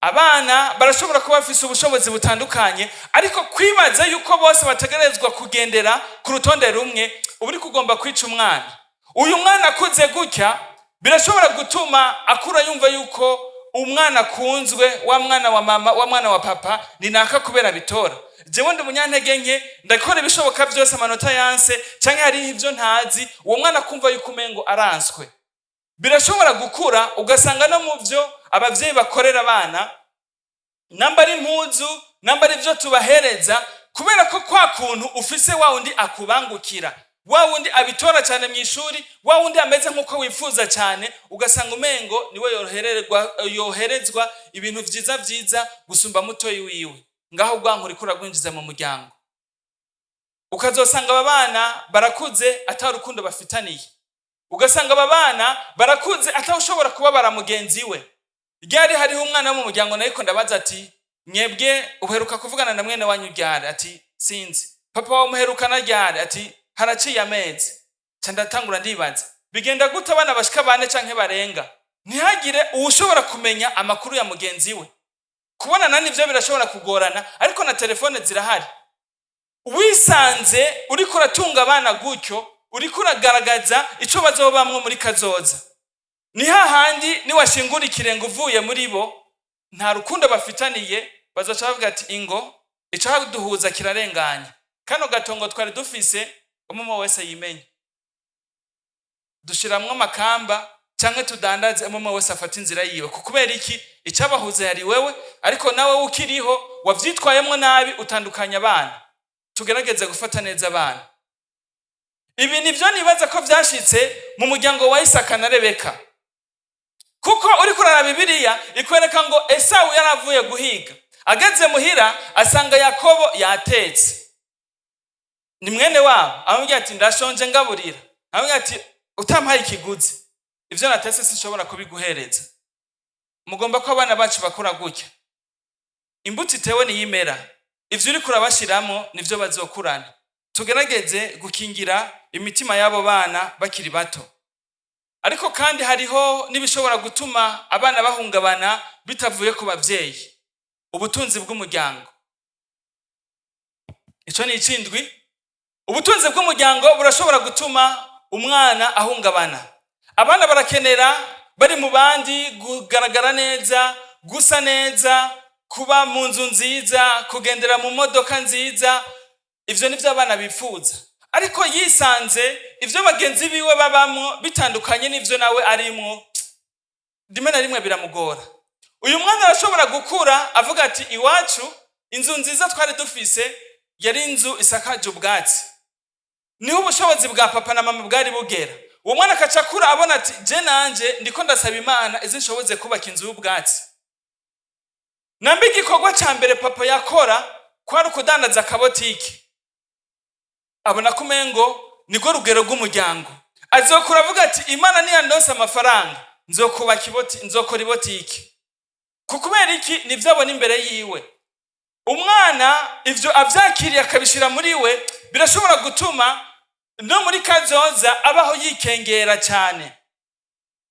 Abana barashobora kuba bafise ubushobozi butandukanye, ariko kwibaza yuko bose bategerezwa kugendera ku rutonde rumwe, uba uri kugomba kwica umwana. Uyu mwana akuze gutya, birashobora gutuma akura yumva yuko umwana akunzwe, wa mwana wa mama, wa mwana wa papa ni naka, kubera bitora. Jewe ndi umunyantege nke, ndakora ibishoboka byose, amanota yanse, canke hariho ibyo ntazi. Uwo mwana akumva yuko umengo aranswe. Birashobora gukura, ugasanga no mu byo abavyeyi bakorera abana, namba ari impuzu, namba ari ibyo tubahereza, kubera ko kwa kuntu ufise wa wundi akubangukira, wa wundi abitora cyane mu ishuri, wa wundi ameze nk'uko wifuza cyane, ugasanga umengo niwe yoherezwa ibintu vyiza vyiza gusumba mutoyi wiwe. Ngaho ubwanku uriko uragwinjiza mu muryango, ukazosanga aba bana barakuze ata rukundo bafitaniye, ugasanga aba bana barakuze atawushobora kubabara mugenzi we. Ryari hariho umwana wo mu muryango, nariko ndabaza ati: Mwebwe uheruka kuvugana na mwene wanyu ryari? Ati: "Sinzi." "Papa wawe muherukana ryari?" Ati: "Haraciye amezi." Ca ndatangura ndibaza: bigenda gute abana bashika 4 canke barenga ntihagire uwushobora kumenya amakuru ya mugenzi we? Kubonana nivyo birashobora kugorana, ariko na telefone zirahari. Wisanze uriko uratunga abana gutyo, uriko uragaragaza ico bazobamwo muri kazoza. Ni hahandi niwashingura ikirenge uvuye muri bo, nta rukundo bafitaniye, bazoca bavuga ati: "Ingo icaduhuza kirarenganye, kano gatongo twari dufise, umwe wese yimenye, dushiramwo amakamba canke tudandaze, umwe wese afata inzira yiwe." Kubera iki? Icabahuza yari wewe, ariko nawe ukiriho wavyitwayemwo nabi, utandukanya abana. Tugerageze gufata neza abana. Ibi nivyo nibaza ko vyashitse mu muryango wa Isaka na Rebeka, kuko uriko uraraba Bibiliya ikwereka ngo Esawu yaravuye guhiga, ageze muhira asanga Yakobo yatetse. Ni mwene wabo. Amubwira ati: "Ndashonje, ngaburira." Amubwira ati: "Utampaye ikiguzi, ivyo natetse sinshobora kubiguhereza." Mugomba ko abana bacu bakura gutya. Imbuto itewe niyimera. Ivyo uriko urabashiramo nivyo bazokurana. Tugerageze gukingira imitima y'abo bana bakiri bato. Ariko kandi hariho n'ibishobora gutuma abana bahungabana bitavuye ku bavyeyi: ubutunzi bw'umuryango. Ico ni icindwi. Ubutunzi bw'umuryango burashobora gutuma umwana ahungabana. Abana barakenera, bari mu bandi, kugaragara neza, gusa neza, kuba mu nzu nziza, kugendera mu modoka nziza. Ivyo nivyo abana bifuza. Ariko yisanze ivyo bagenzi biwe babamwo bitandukanye n'ivyo nawe arimwo, rimwe na rimwe biramugora. Uyu mwana arashobora gukura avuga ati: "Iwacu inzu nziza twari dufise yari inzu isakaje ubwatsi, niho ubushobozi bwa papa na mama bwari bugera." Uwo mwana akaca akura abona ati: "Je nanje ndiko ndasaba Imana izinshoboze kubaka inzu y'ubwatsi." Namba igikorwa ca mbere papa yakora kwari ukudandaza akabotiki, abona ko umengo nirwo rugero rw'umuryango, azokura avuga ati: "Imana niyandonse amafaranga, nzokubaka iboti, nzokora ibotiki." Kubera iki? Nivyo abona imbere yiwe. Umwana ivyo avyakiriye akabishira muri we, birashobora gutuma no muri kazoza abaho yikengera cyane.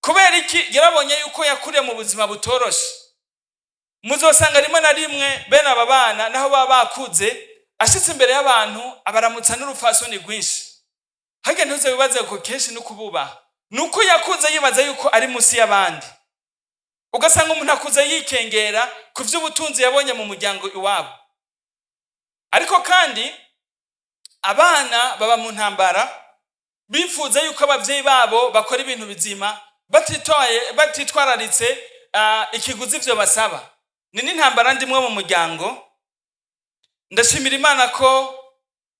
Kubera iki? Yarabonye yuko yakuriye mu buzima butoroshe. Muzosanga rimwe na rimwe bene aba bana, naho baba bakuze, ashitse imbere y'abantu abaramutsa n'urupfasoni rwinshi. Harya ntuze wibaze ko kenshi no kububaha nuko yakuze yibaza yuko ari musi y'abandi. Ugasanga umuntu akuze yikengera ku vy'ubutunzi yabonye mu muryango iwabo. Ariko kandi abana baba mu ntambara, bifuza yuko abavyeyi babo bakora ibintu bizima, batitwararitse ikiguzi ivyo basaba. Ni n'intambara ndimwe mu muryango. Ndashimira Imana ko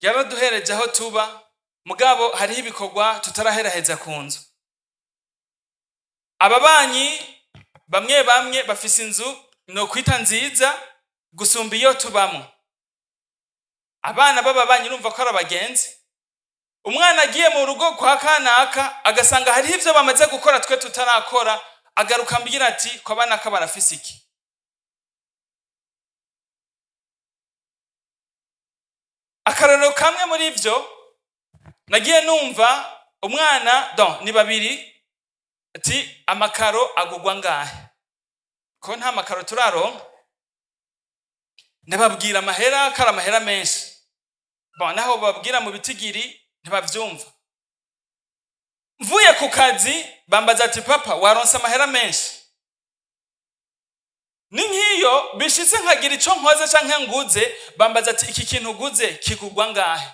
yaraduhereje aho tuba, mugabo hariho ibikorwa tutaraheraheza ku nzu. Ababanyi bamwe bamwe bafise inzu nokwita nziza gusumba iyo tubamwo. Abana b'ababanyi urumva ko ari abagenzi. Umwana agiye mu rugo kwa kanaka agasanga hariho ivyo bamaze gukora twe tutarakora, agaruka ambwira ati: "Kwa banaka barafise iki?" Akarorero kamwe muri ivyo nagiye numva, umwana don ni babiri, ati: "Amakaro agugwa ngahe, ko nta makaro turaronka?" Ndababwira amahera ko ari amahera menshi. Bon, naho babwira mu bitigiri ntibavyumva. Mvuye ku kazi bambaza ati: "Papa, waronse amahera menshi?" Ni nk'iyo bishitse nkagira ico nkoze canke nguze, bambaza ati: "Iki kintu uguze kigugwa ngahe?"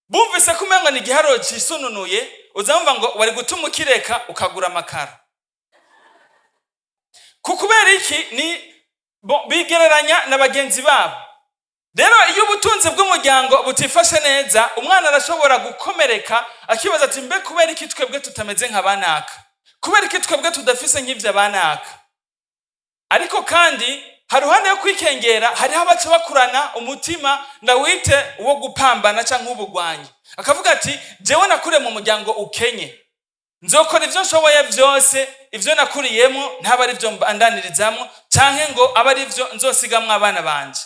Bumvise ko umengo ni igiharuro cisununuye, uzamva ngo: "Wari gutuma ukireka ukagura amakara." Kubera iki? Ni bigereranya na bagenzi babo. Rero iyo ubutunzi bw'umuryango butifashe neza, umwana arashobora gukomereka, akibaza ati: "Mbe kubera iki twebwe tutameze nka banaka? Kubera iki twebwe tudafise nk'ivyo banaka?" Ariko kandi haruhande yo kwikengera, hariho abaca bakurana umutima ndawite wo gupambana canke ubugwanyi, akavuga ati: "Jewe nakuriye mu muryango ukenye, Nzokora ivyo nshoboye vyose, ivyo nakuriyemo ntaba ari byo mbandanirizamwo, canke ngo abe ari byo nzosigamwo abana banje.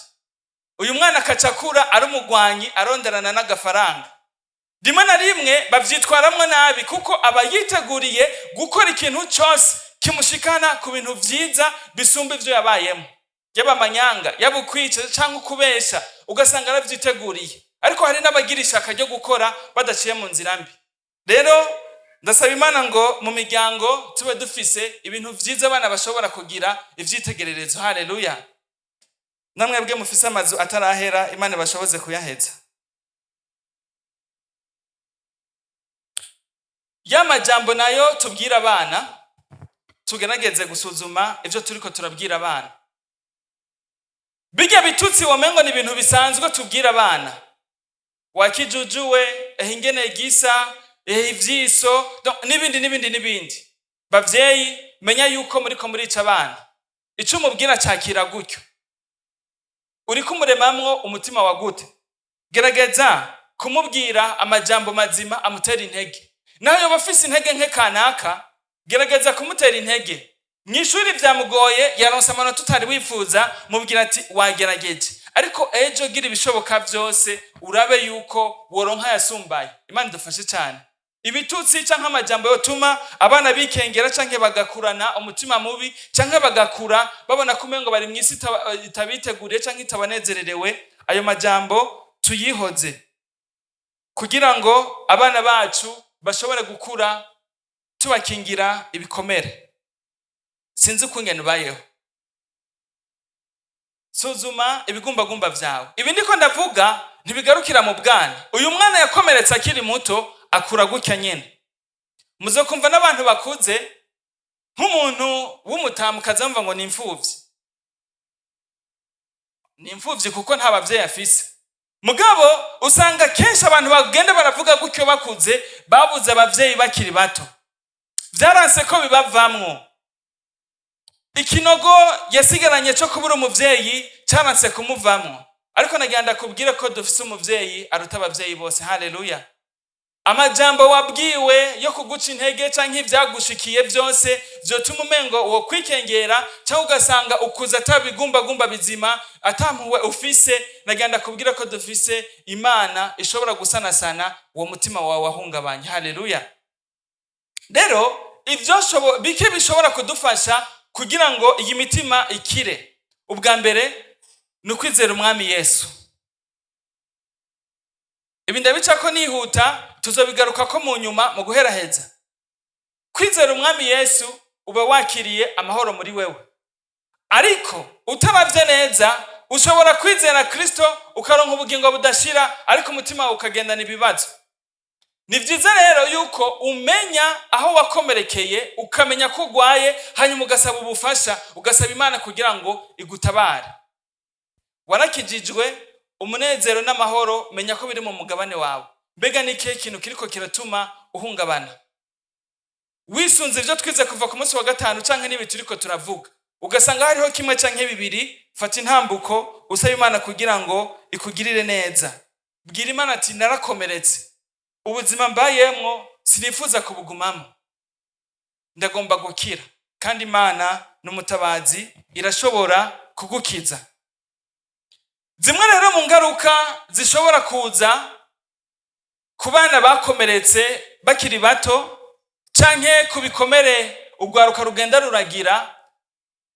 Uyu mwana akaca akura ari umugwanyi, aronderana n'agafaranga. Rimwe na rimwe bavyitwaramwo nabi, kuko aba yiteguriye gukora ikintu cose kimushikana ku bintu vyiza bisumba ivyo yabayemo, yaba amanyanga, yaba ukwica canke ukubesha, ugasanga aravyiteguriye. Ariko hari n'abagira ishaka ryo gukora badaciye mu nzira mbi. Rero ndasaba Imana ngo mu miryango tube dufise ibintu vyiza abana bashobora kugira ivyitegererezo. Haleluya! Namwebwe mufise amazu atarahera, Imana ibashoboze kuyaheza. Ya majambo nayo tubwira abana, tugerageze gusuzuma ivyo turiko turabwira abana. Bijya bitutsi womengo ni ibintu bisanzwe tubwira abana: wakijujuwe, ehe ingene gisa, ehe ivyiso, donc n'ibindi n'ibindi n'ibindi. Bavyeyi, menya yuko muriko murica abana. Ico umubwira cakira gutyo, uriko umuremamwo umutima wa gute? Gerageza kumubwira amajambo mazima amutera intege. Naho yoba afise intege nke kanaka, gerageza kumutera intege. Mw'ishuri vyamugoye, yaronse amanota utari wifuza, mubwira ati: "Wagerageje, ariko ejo gira ibishoboka vyose urabe yuko woronka yasumbaye." Imana idufashe cyane. Ibitutsi canke amajambo yotuma abana bikengera, canke bagakurana umutima mubi, canke bagakura babona ko umengo bari mw'isi itabiteguriye canke itabanezererewe, ayo majambo tuyihoze, kugira ngo abana bacu bashobore gukura tubakingira ibikomere. Sinzi ukungene ubayeho, suzuma ibigumbagumba vyawe. Ibi ndiko ndavuga ntibigarukira mu bwana. Uyu mwana yakomeretse akiri muto akura gutya nyene. Muzokumva n'abantu bakuze, nk'umuntu w'umutamukazi bumva ngo ni imfuvyi. Ni imfuvyi kuko nta bavyeyi afise. Mugabo usanga kenshi abantu bagenda baravuga gutyo bakuze babuze abavyeyi bakiri bato, vyaranse ko bibavamwo. Ikinogo yasigaranye cyo kubura umuvyeyi cyaranse kumuvamwo. Ariko nagira ndakubwire ko dufise umuvyeyi aruta abavyeyi bose. Haleluya! Amajambo wabwiwe yo kuguca intege canke ivyagushikiye vyose vyotuma umengo wo kwikengera, cyangwa ugasanga ukuze atabigumbagumba bizima, atampuwe ufise, nagira ndakubwira ko dufise Imana ishobora gusanasana uwo mutima wawe wahungabanye. Haleluya! Rero ivyo bike bishobora kudufasha kugira ngo iyi mitima ikire, ubwa mbere ni ukwizera Umwami Yesu. Ibi ndabica ko nihuta, tuzobigaruka ko mu nyuma mu guheraheza. Kwizera Umwami Yesu, uba wakiriye amahoro muri wewe. Ariko utaravye neza, ushobora kwizera Kristo ukaronka ubugingo budashira, ariko umutima wawe ukagendana ibibazo. Ni byiza rero yuko umenya aho wakomerekeye, ukamenya ko urwaye, hanyuma ugasaba ubufasha, ugasaba Imana kugira ngo igutabare. Warakijijwe, umunezero n'amahoro menya ko biri mu mugabane wawe. Mbega ni ikihe kintu kiriko kiratuma uhungabana? Wisunze ibyo twize kuva ku munsi wa gatanu canke n'ibi turiko turavuga, ugasanga hariho kimwe canke bibiri, fata intambuko usaba Imana kugira ngo ikugirire neza. Bwira Imana ati: "Narakomeretse, ubuzima mbayemwo sinifuza kubugumamo, ndagomba gukira." Kandi Imana n'umutabazi, irashobora kugukiza. Zimwe rero mu ngaruka zishobora kuza ku bana bakomeretse bakiri bato, canke ku bikomere urwaruka rugenda ruragira,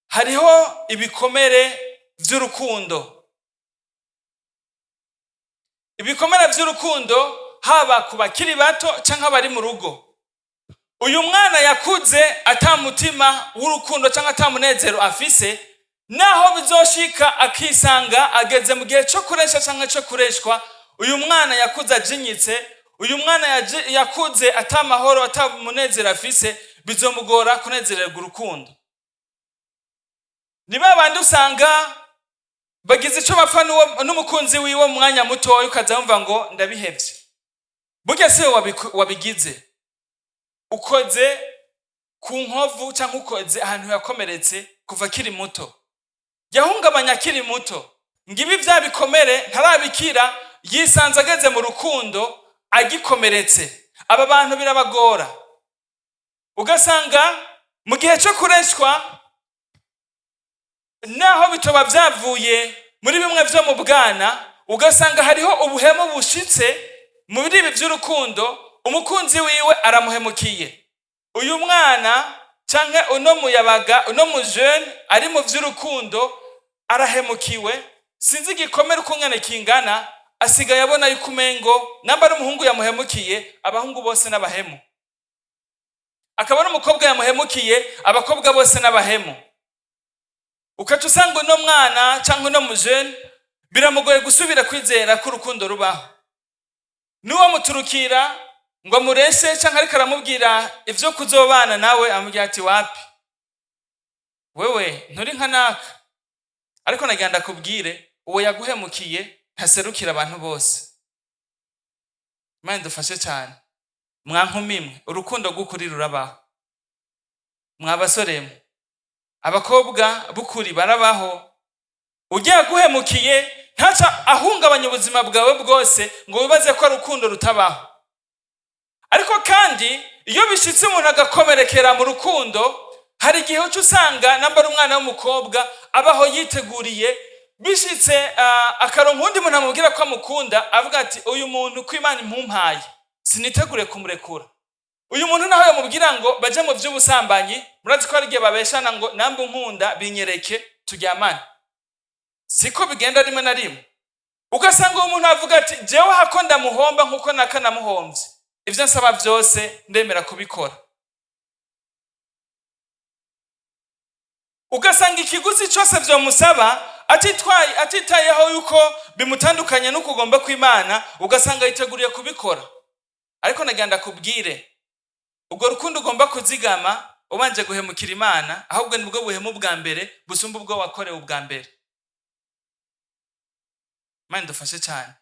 hariho ibikomere vy'urukundo. Ibikomere vy'urukundo, haba ku bakiri bato canke abari mu rugo. Uyu mwana yakuze ata mutima w'urukundo canke ata munezero afise, naho bizoshika akisanga ageze mu gihe co kuresha canke co kureshwa, uyu mwana yakuze ajinyitse, uyu mwana yakuze ata mahoro, ata munezero afise, bizomugora kunezererwa urukundo. Ni ba bandi usanga bagize ico bapfa n'umukunzi wiwe mu mwanya mutoya, ukaza wumva ngo ndabihevye. Burya siwe wabigize, ukoze ku nkovu cyangwa ukoze ahantu yakomeretse kuva akiri muto, yahungabanya akiri muto. Ngibi bya bikomere ntarabikira, yisanze ageze mu rukundo agikomeretse. Aba bantu birabagora. Ugasanga mu gihe cyo kureshwa, naho bitoba byavuye muri bimwe byo mu bwana, ugasanga hariho ubuhemu bushitse muri ibi by'urukundo. Umukunzi wiwe aramuhemukiye. Uyu mwana canke uno muyabaga, uno mujene ari mu by'urukundo arahemukiwe, sinzi igikomere uko ngana kingana, asigaye abona yuko umengo namba ari umuhungu yamuhemukiye, abahungu bose n'abahemu, akaba n'umukobwa yamuhemukiye, abakobwa bose n'abahemu. Ukaca usanga uno mwana cyangwa uno mujene biramugoye gusubira kwizera ko urukundo rubaho. N'uwo muturukira ngo amureshe cyangwa ariko aramubwira ibyo kuzobana nawe, amubwira ati: "Wapi, wewe nturi nka naka." Ariko nagira ndakubwire, uwo yaguhemukiye ntaserukira abantu bose. Imana idufashe cyane. Mwa nkumi mwe, urukundo rw'ukuri rurabaho. Mwa basore mwe, abakobwa b'ukuri barabaho. Ugiye aguhemukiye ntaca ahungabanya ubuzima bwawe bwose ngo wibaze ko ari urukundo rutabaho. Ariko kandi iyo bishitse umuntu agakomerekera mu rukundo, hari igihe uca usanga namba ari umwana w'umukobwa abaho yiteguriye, bishitse akaronka uwundi muntu amubwira ko amukunda, avuga ati: "Uyu muntu ko Imana impumpaye, sinitegure kumurekura." Uyu muntu naho yamubwira ngo baje mu by'ubusambanyi, murazi ko hari igihe babeshana ngo: "Namba unkunda binyereke turyamane." Siko bigenda rimwe na rimwe? Ugasanga uwo muntu avuga ati: "Jewe hako ndamuhomba nkuko naka namuhombye, ibyo nsaba byose ndemera kubikora." Ugasanga ikiguzi cyose byomusaba, atitwaye, atitayeho yuko bimutandukanye n'ukugomba kw'Imana, ugasanga yiteguriye kubikora. Ariko nagira ndakubwire, ubwo rukundo ugomba kuzigama ubanje guhemukira Imana, ahubwo nibwo buhemu bwa mbere busumba ubwo wakorewe ubwa mbere. Imana idufashe cyane.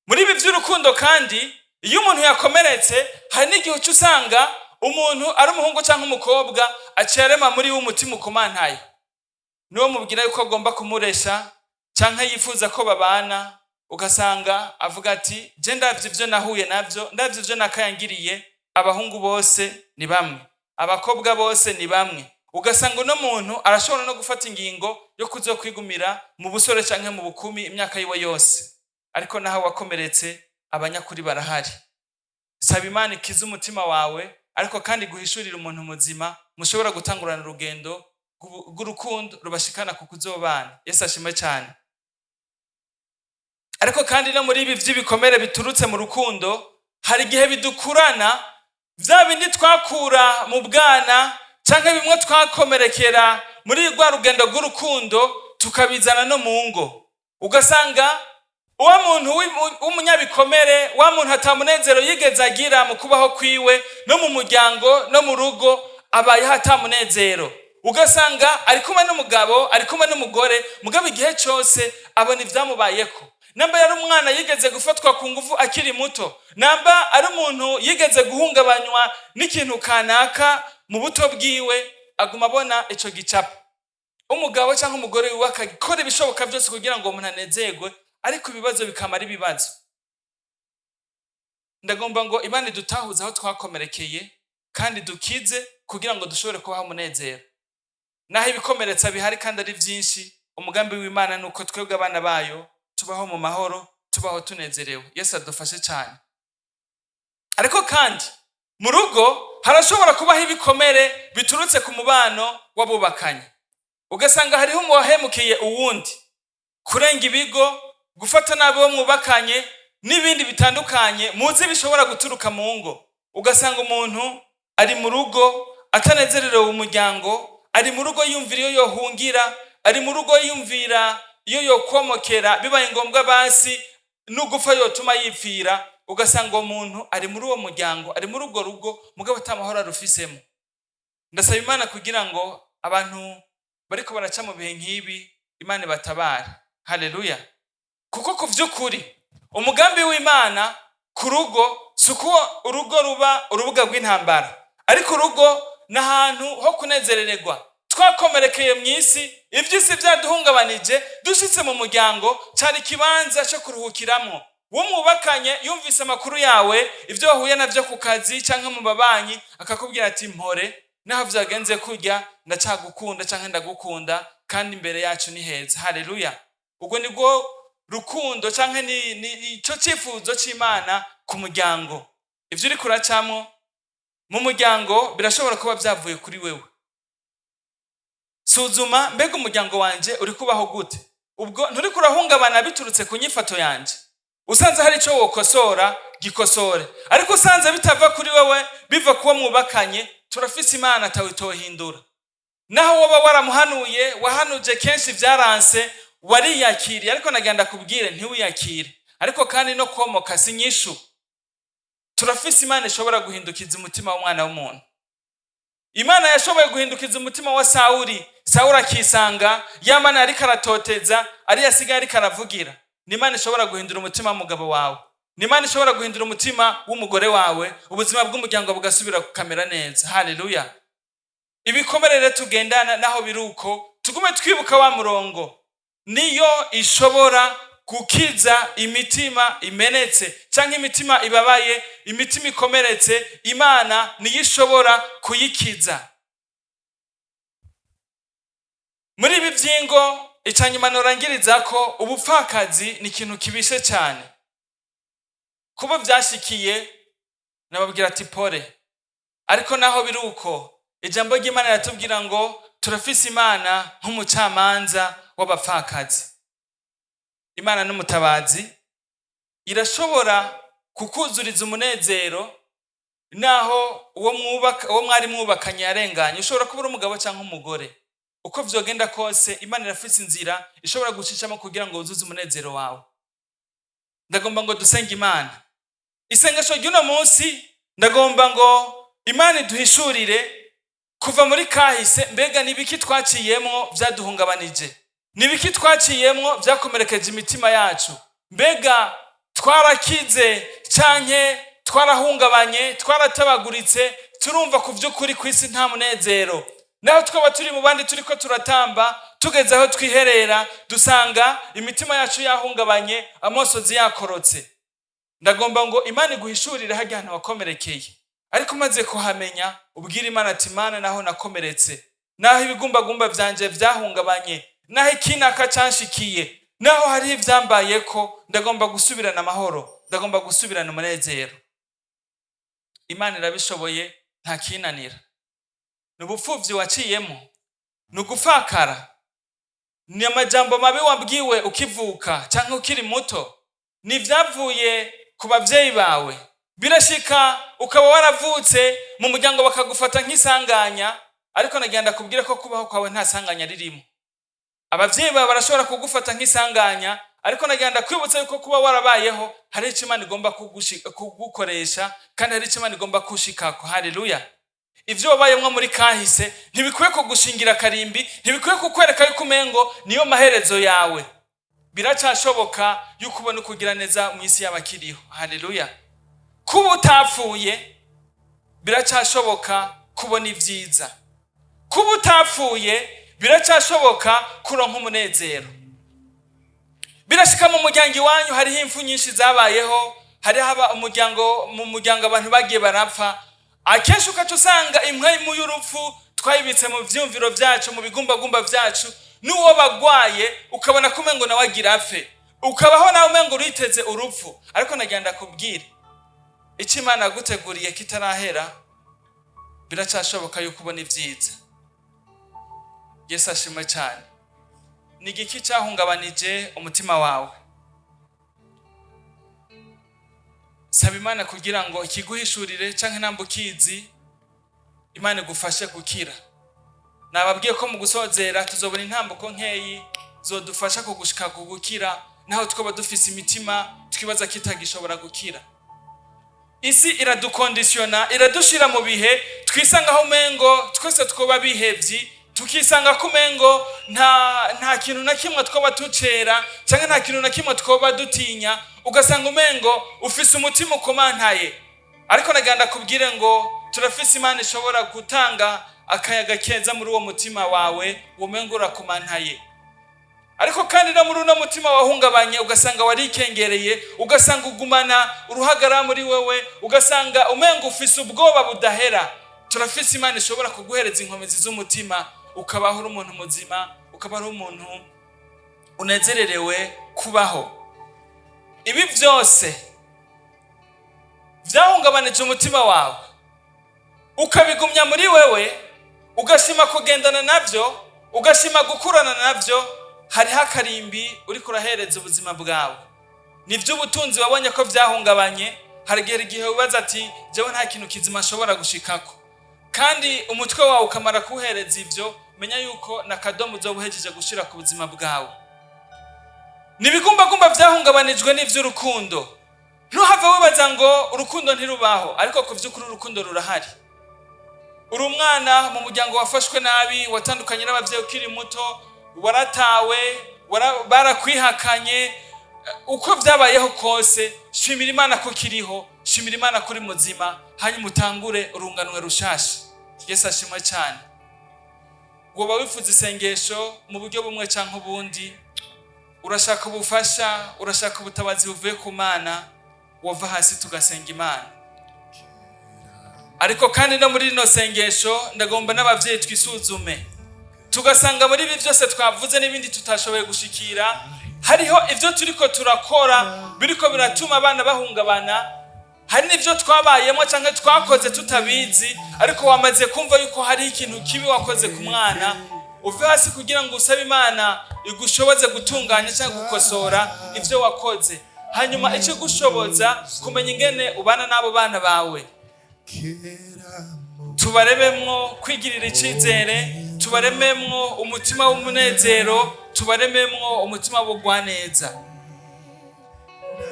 Muri ibi by'urukundo kandi, iyo umuntu yakomeretse, hari n'igihe uca usanga umuntu ari umuhungu cyangwa umukobwa aciye arema muri we umutima ukomantaye. Niwo mubwira yuko agomba kumuresha cyangwa yifuza ko babana, ugasanga avuga ati: "Je ndavye ivyo nahuye navyo, ndavye ivyo nakayangiriye, abahungu bose ni bamwe, abakobwa bose ni bamwe." Ugasanga uno muntu arashobora no gufata ingingo yo kuzokwigumira mu busore canke mu bukumi imyaka yiwe yose. Ariko naho wakomeretse, abanyakuri barahari. Saba Imana ikize umutima wawe, ariko kandi guhishurira umuntu muzima mushobora gutangurana urugendo rw'urukundo rubashikana ku kuzobana. Yesu ashimwe cyane. Ariko kandi no muri ibi by'ibikomere biturutse mu rukundo, hari igihe bidukurana bya bindi twakura mu bwana cyangwa bimwe twakomerekera muri rwa rugendo rw'urukundo, tukabizana no mu ngo. Ugasanga uwo muntu w'umunyabikomere, wa muntu atamunezero yigeze agira mu kubaho kwiwe, no mu muryango no mu rugo abayeho atamunezero. Ugasanga ari kumwe n'umugabo, ari kumwe n'umugore, mugabo igihe cyose abona ibyamubayeko. Namba yari umwana yigeze gufatwa ku ngufu akiri muto, namba ari umuntu yigeze guhungabanywa n'ikintu kanaka mu buto bwiwe, aguma abona ico gicapo. Umugabo cyangwa umugore wiwe akakora ibishoboka byose kugira ngo umuntu anezerwe, ariko ibibazo bikamara ibibazo. Ndagomba ngo Imana idutahuze aho twakomerekeye kandi dukize kugira ngo dushobore kubaho umunezero naho ibikomeretsa bihari kandi ari byinshi. Umugambi w'Imana ni uko twebwe abana bayo tubaho mu mahoro, tubaho tunezerewe. Yesu adufashe cyane. Ariko kandi mu rugo harashobora kubaho ibikomere biturutse ku mubano w'abubakanye. Ugasanga hariho uwahemukiye uwundi, kurenga ibigo, gufata nabi uwo mwubakanye n'ibindi bitandukanye muzi bishobora guturuka mu ngo. Ugasanga umuntu ari mu rugo atanezerewe umuryango, ari mu rugo yumvira iyo yohungira, ari mu rugo yumvira iyo yokomokera, bibaye ngombwa basi n'ugufa yotuma yipfira. Ugasanga uwo muntu ari muri uwo muryango, ari muri urwo rugo, mugabo atamahoro arufisemo. Ndasaba Imana kugira ngo abantu bariko baraca mu bihe nk'ibi, Imana ibatabare. Haleluya! Kuko ku vy'ukuri umugambi w'Imana ku rugo si uko urugo ruba urubuga rw'intambara, ariko urugo ni ahantu ho kunezerererwa. Twakomerekeye mu isi, iby'isi byaduhungabanije, dushitse mu muryango cyari ikibanza cyo kuruhukiramwo. Uwo mwubakanye yumvise amakuru yawe, ibyo wahuye navyo ku kazi canke mu babanyi, akakubwira ati: "Mpore, naho vyagenze kurya ndacagukunda canke ndagukunda, kandi imbere yacu ni heza." Haleluya! Ubwo nibwo rukundo canke ni ico cifuzo c'Imana ku muryango. Ivyo uriko uracamwo mu muryango birashobora kuba vyavuye kuri wewe. Suzuma: mbega umuryango wanje uri kubaho gute? Ubwo nturiko urahungabana biturutse ku nyifato yanje? Usanze hari ico wokosora, gikosore. Ariko usanze bitava kuri wewe, biva kuwo mwubakanye, turafise Imana atawe itohindura. Naho woba waramuhanuye, wahanuje kenshi, vyaranse, wariyakiriye, ariko nagira kubwire ntiwiyakire. Ariko kandi no komoka si inyishu. Turafise Imana ishobora guhindukiza umutima w'umwana w'umuntu. Imana yashoboye guhindukiza umutima wa Sawuli, Sawuli akisanga ya Mana yariko aratoteza ariyo asigaye ariko aravugira. Ni Imana ishobora guhindura umutima w'umugabo wawe, ni Imana ishobora guhindura umutima w'umugore wawe, ubuzima bw'umuryango bugasubira kukamera neza. Haleluya! Ibikomere rero tugendana, naho biri uko, tugume twibuka wa murongo: niyo ishobora gukiza imitima imenetse cyangwa imitima ibabaye, imitima ikomeretse. Imana niyo ishobora kuyikiza. Muri ibi by'ingo, icanyuma norangiriza ko ubupfakazi ni ikintu kibishe cyane. Kuba byashikiye, nababwira ati: "Pole." Ariko naho biri uko, ijambo ry'Imana riratubwira ngo turafise Imana nk'umucamanza w'abapfakazi. Imana n'umutabazi, irashobora kukuzuriza umunezero naho uwo mwubaka, uwo mwari mwubakanye yarenganye. Ushobora kuba uri umugabo cyangwa umugore. Uko vyogenda kose, Imana irafise inzira ishobora gucishamo kugira ngo wuzuze umunezero wawe. Ndagomba ngo dusenge Imana. Isengesho ry'uno munsi, ndagomba ngo Imana iduhishurire kuva muri kahise: mbega ni ibiki twaciyemwo vyaduhungabanije? Ni ibiki twaciyemwo vyakomerekeje imitima yacu? Mbega twarakize canke twarahungabanye, twaratabaguritse, turumva ku vy'ukuri ku isi nta munezero? Naho twaba turi mu bandi turiko turatamba, tugeze aho twiherera dusanga imitima yacu yahungabanye, amosozi yakorotse. Ndagomba ngo Imana iguhishurire harya hantu wakomerekeye. Ariko umaze kuhamenya, ubwire Imana ati: "Imana, naho nakomeretse, naho ibigumbagumba vyanje vyahungabanye, naho ikinaka canshikiye, naho hariho ivyambayeko, ndagomba gusubirana amahoro, ndagomba gusubirana umunezero." Imana irabishoboye, nta kinanira. Ni ubupfuvyi waciyemo? Ni ugupfakara? Ni amajambo mabi wabwiwe ukivuka cyangwa ukiri muto? Ni ibyavuye ku babyeyi bawe? Birashika ukaba waravutse mu muryango bakagufata nk'isanganya, ariko nagira kubwira ko kubaho kwawe nta sanganya ririmo. Ababyeyi bawe barashobora kugufata nk'isanganya, ariko nagira kwibutsa yuko kuba warabayeho hari icyo Imana igomba kugukoresha, kandi hari icyo Imana igomba kushikako. Haleluya! Ibyo wabayemwo muri kahise ntibikwiye kugushingira akarimbi, ntibikwiye kukwereka yuko umengo niyo maherezo yawe. Biracyashoboka yuko ubona ukugira neza mu isi y'abakiriho. Haleluya! Kuba utapfuye, biracyashoboka kubona ibyiza. Kuba utapfuye, biracyashoboka kuronka umunezero. Birashika mu muryango iwanyu hariho impfu nyinshi zabayeho, hariho aba umuryango, mu muryango abantu bagiye barapfa. Akenshi ukaca usanga impwemu y'urupfu twayibitse mu vyumviro vyacu, mu bigumbagumba vyacu. N'uwo bagwaye ukabona ko umengo nawe agira apfe, ukabaho nawe umengo uriteze urupfu. Ariko nagira ndakubwire: icyo Imana yaguteguriye kitarahera, biracyashoboka yuko ubona ibyiza. Yesu ashimwe cyane. Ni igiki cyahungabanije umutima wawe? Saba Imana kugira ngo ikiguhishurire, canke namba ukizi, Imana igufashe gukira. Nababwiye ko mu gusozera tuzobona intambuko nkeyi zodufasha kugushika ku gukira, naho twaba dufise imitima twibaza ko itagishobora gukira. Isi iradukondisiyona, iradushira mu bihe twisangaho umengo twese twoba bihevyi, tukisanga ko umengo nta kintu na kimwe twoba tucera, cyangwa nta kintu na kimwe twoba dutinya. Ugasanga umengo ufise umutima ukomantaye. Ariko nagira ndakubwire ngo turafise Imana ishobora gutanga akayaga keza muri uwo mutima wawe umengo urakomantaye. Ariko kandi no muri uno mutima wahungabanye, ugasanga warikengereye, ugasanga ugumana uruhagara muri wewe, ugasanga umenga ufise ubwoba budahera. Turafise Imana ishobora kuguhereza inkomezi z'umutima, ukabaho uri umuntu muzima, ukaba ari umuntu unezererewe kubaho. Ibi byose byahungabanije umutima wawe, ukabigumya muri wewe, ugashima kugendana nabyo, ugashima gukurana nabyo, hariho akarimbi uriko urahereza ubuzima bwawe. Ni by'ubutunzi wabonye ko byahungabanye. Harigera igihe wibaza ati: "Jewe nta kintu kizima nshobora gushikako", kandi umutwe wawe ukamara kuwuhereza ivyo. Menya yuko na kadomo uzoba uhejeje gushira ku buzima bwawe. Ni ibigumbagumba byahungabanijwe n'ivy'urukundo. Ntuhave wibaza ngo urukundo ntirubaho, ariko ku vy'ukuri urukundo rurahari. Uri umwana mu muryango wafashwe nabi, watandukanye n'abavyeyi ukiri muto, waratawe, barakwihakanye. Uko byabayeho kose, shimira Imana ko kiriho, shimira Imana ko uri muzima, hanyuma utangure urunganwe rushasha. Yesu ashimwe cyane. Woba wifuza isengesho mu buryo bumwe cyangwa ubundi, urashaka ubufasha, urashaka ubutabazi buvuye ku Mana, wova hasi tugasenga Imana. Ariko kandi no muri rino sengesho ndagomba n'abavyeyi twisuzume, tugasanga muri ibi byose twavuze n'ibindi tutashoboye gushikira, hariho ibyo turiko turakora biriko biratuma abana bahungabana, hari n'ibyo twabayemo cyangwa twakoze tutabizi, ariko wamaze kumva yuko hari ikintu kibi wakoze ku mwana. Uve hasi kugira ngo usabe Imana igushoboze gutunganya cyangwa gukosora ibyo wakoze, hanyuma icyo gushoboza kumenya ingene ubana n'abo bana bawe, tubarememwo kwigirira icyizere, tubarememwo umutima w'umunezero, tubarememwo umutima w'ubugwaneza.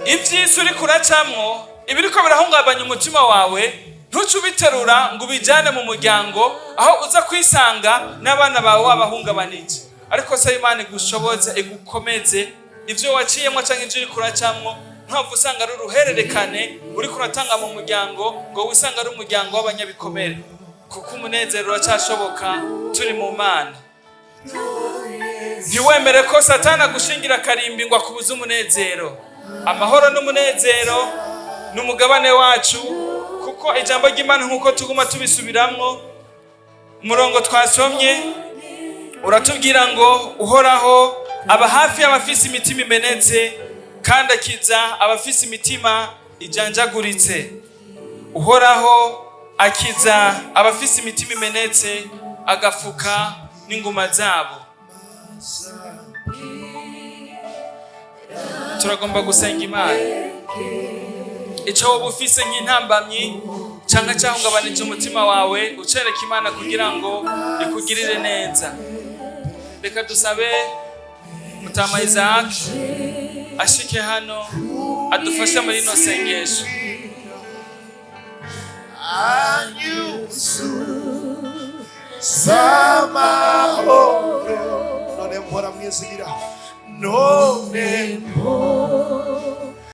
Iby'isi uri kuracamwo, ibiriko birahungabanya umutima wawe, ntuce ubiterura ngo ubijyane mu muryango, aho uza kwisanga n'abana bawe wabahungabanije. Ariko se Imana igushoboze, igukomeze ibyo waciyemo cyangwa ibyo uri kuracamwo, ntabwo usanga ari uruhererekane uriko uratanga mu muryango, ngo wisanga ari umuryango w'abanyabikomere, kuko umunezero uracyashoboka turi mu Mana. Ntiwemere ko Satani agushingira akarimbi ngo akubuze umunezero. Amahoro n'umunezero ni umugabane wacu, kuko ijambo ry'Imana, nk'uko tuguma tubisubiramwo, umurongo twasomye uratubwira ngo: "Uhoraho aba hafi y'abafise imitima imenetse, kandi akiza abafise imitima ijanjaguritse." Uhoraho akiza abafise imitima imenetse, agafuka n'inguma zabo. Turagomba gusenga Imana. Icyo woba ufise nk'intambamyi cyangwa cyahungabanije umutima wawe, ucereka Imana kugira ngo ikugirire neza. Reka dusabe Mutama Isaac ashike hano adufashe muri ino sengesho. Anyuzuza amahoro, none mpora mwizigira, none mpora.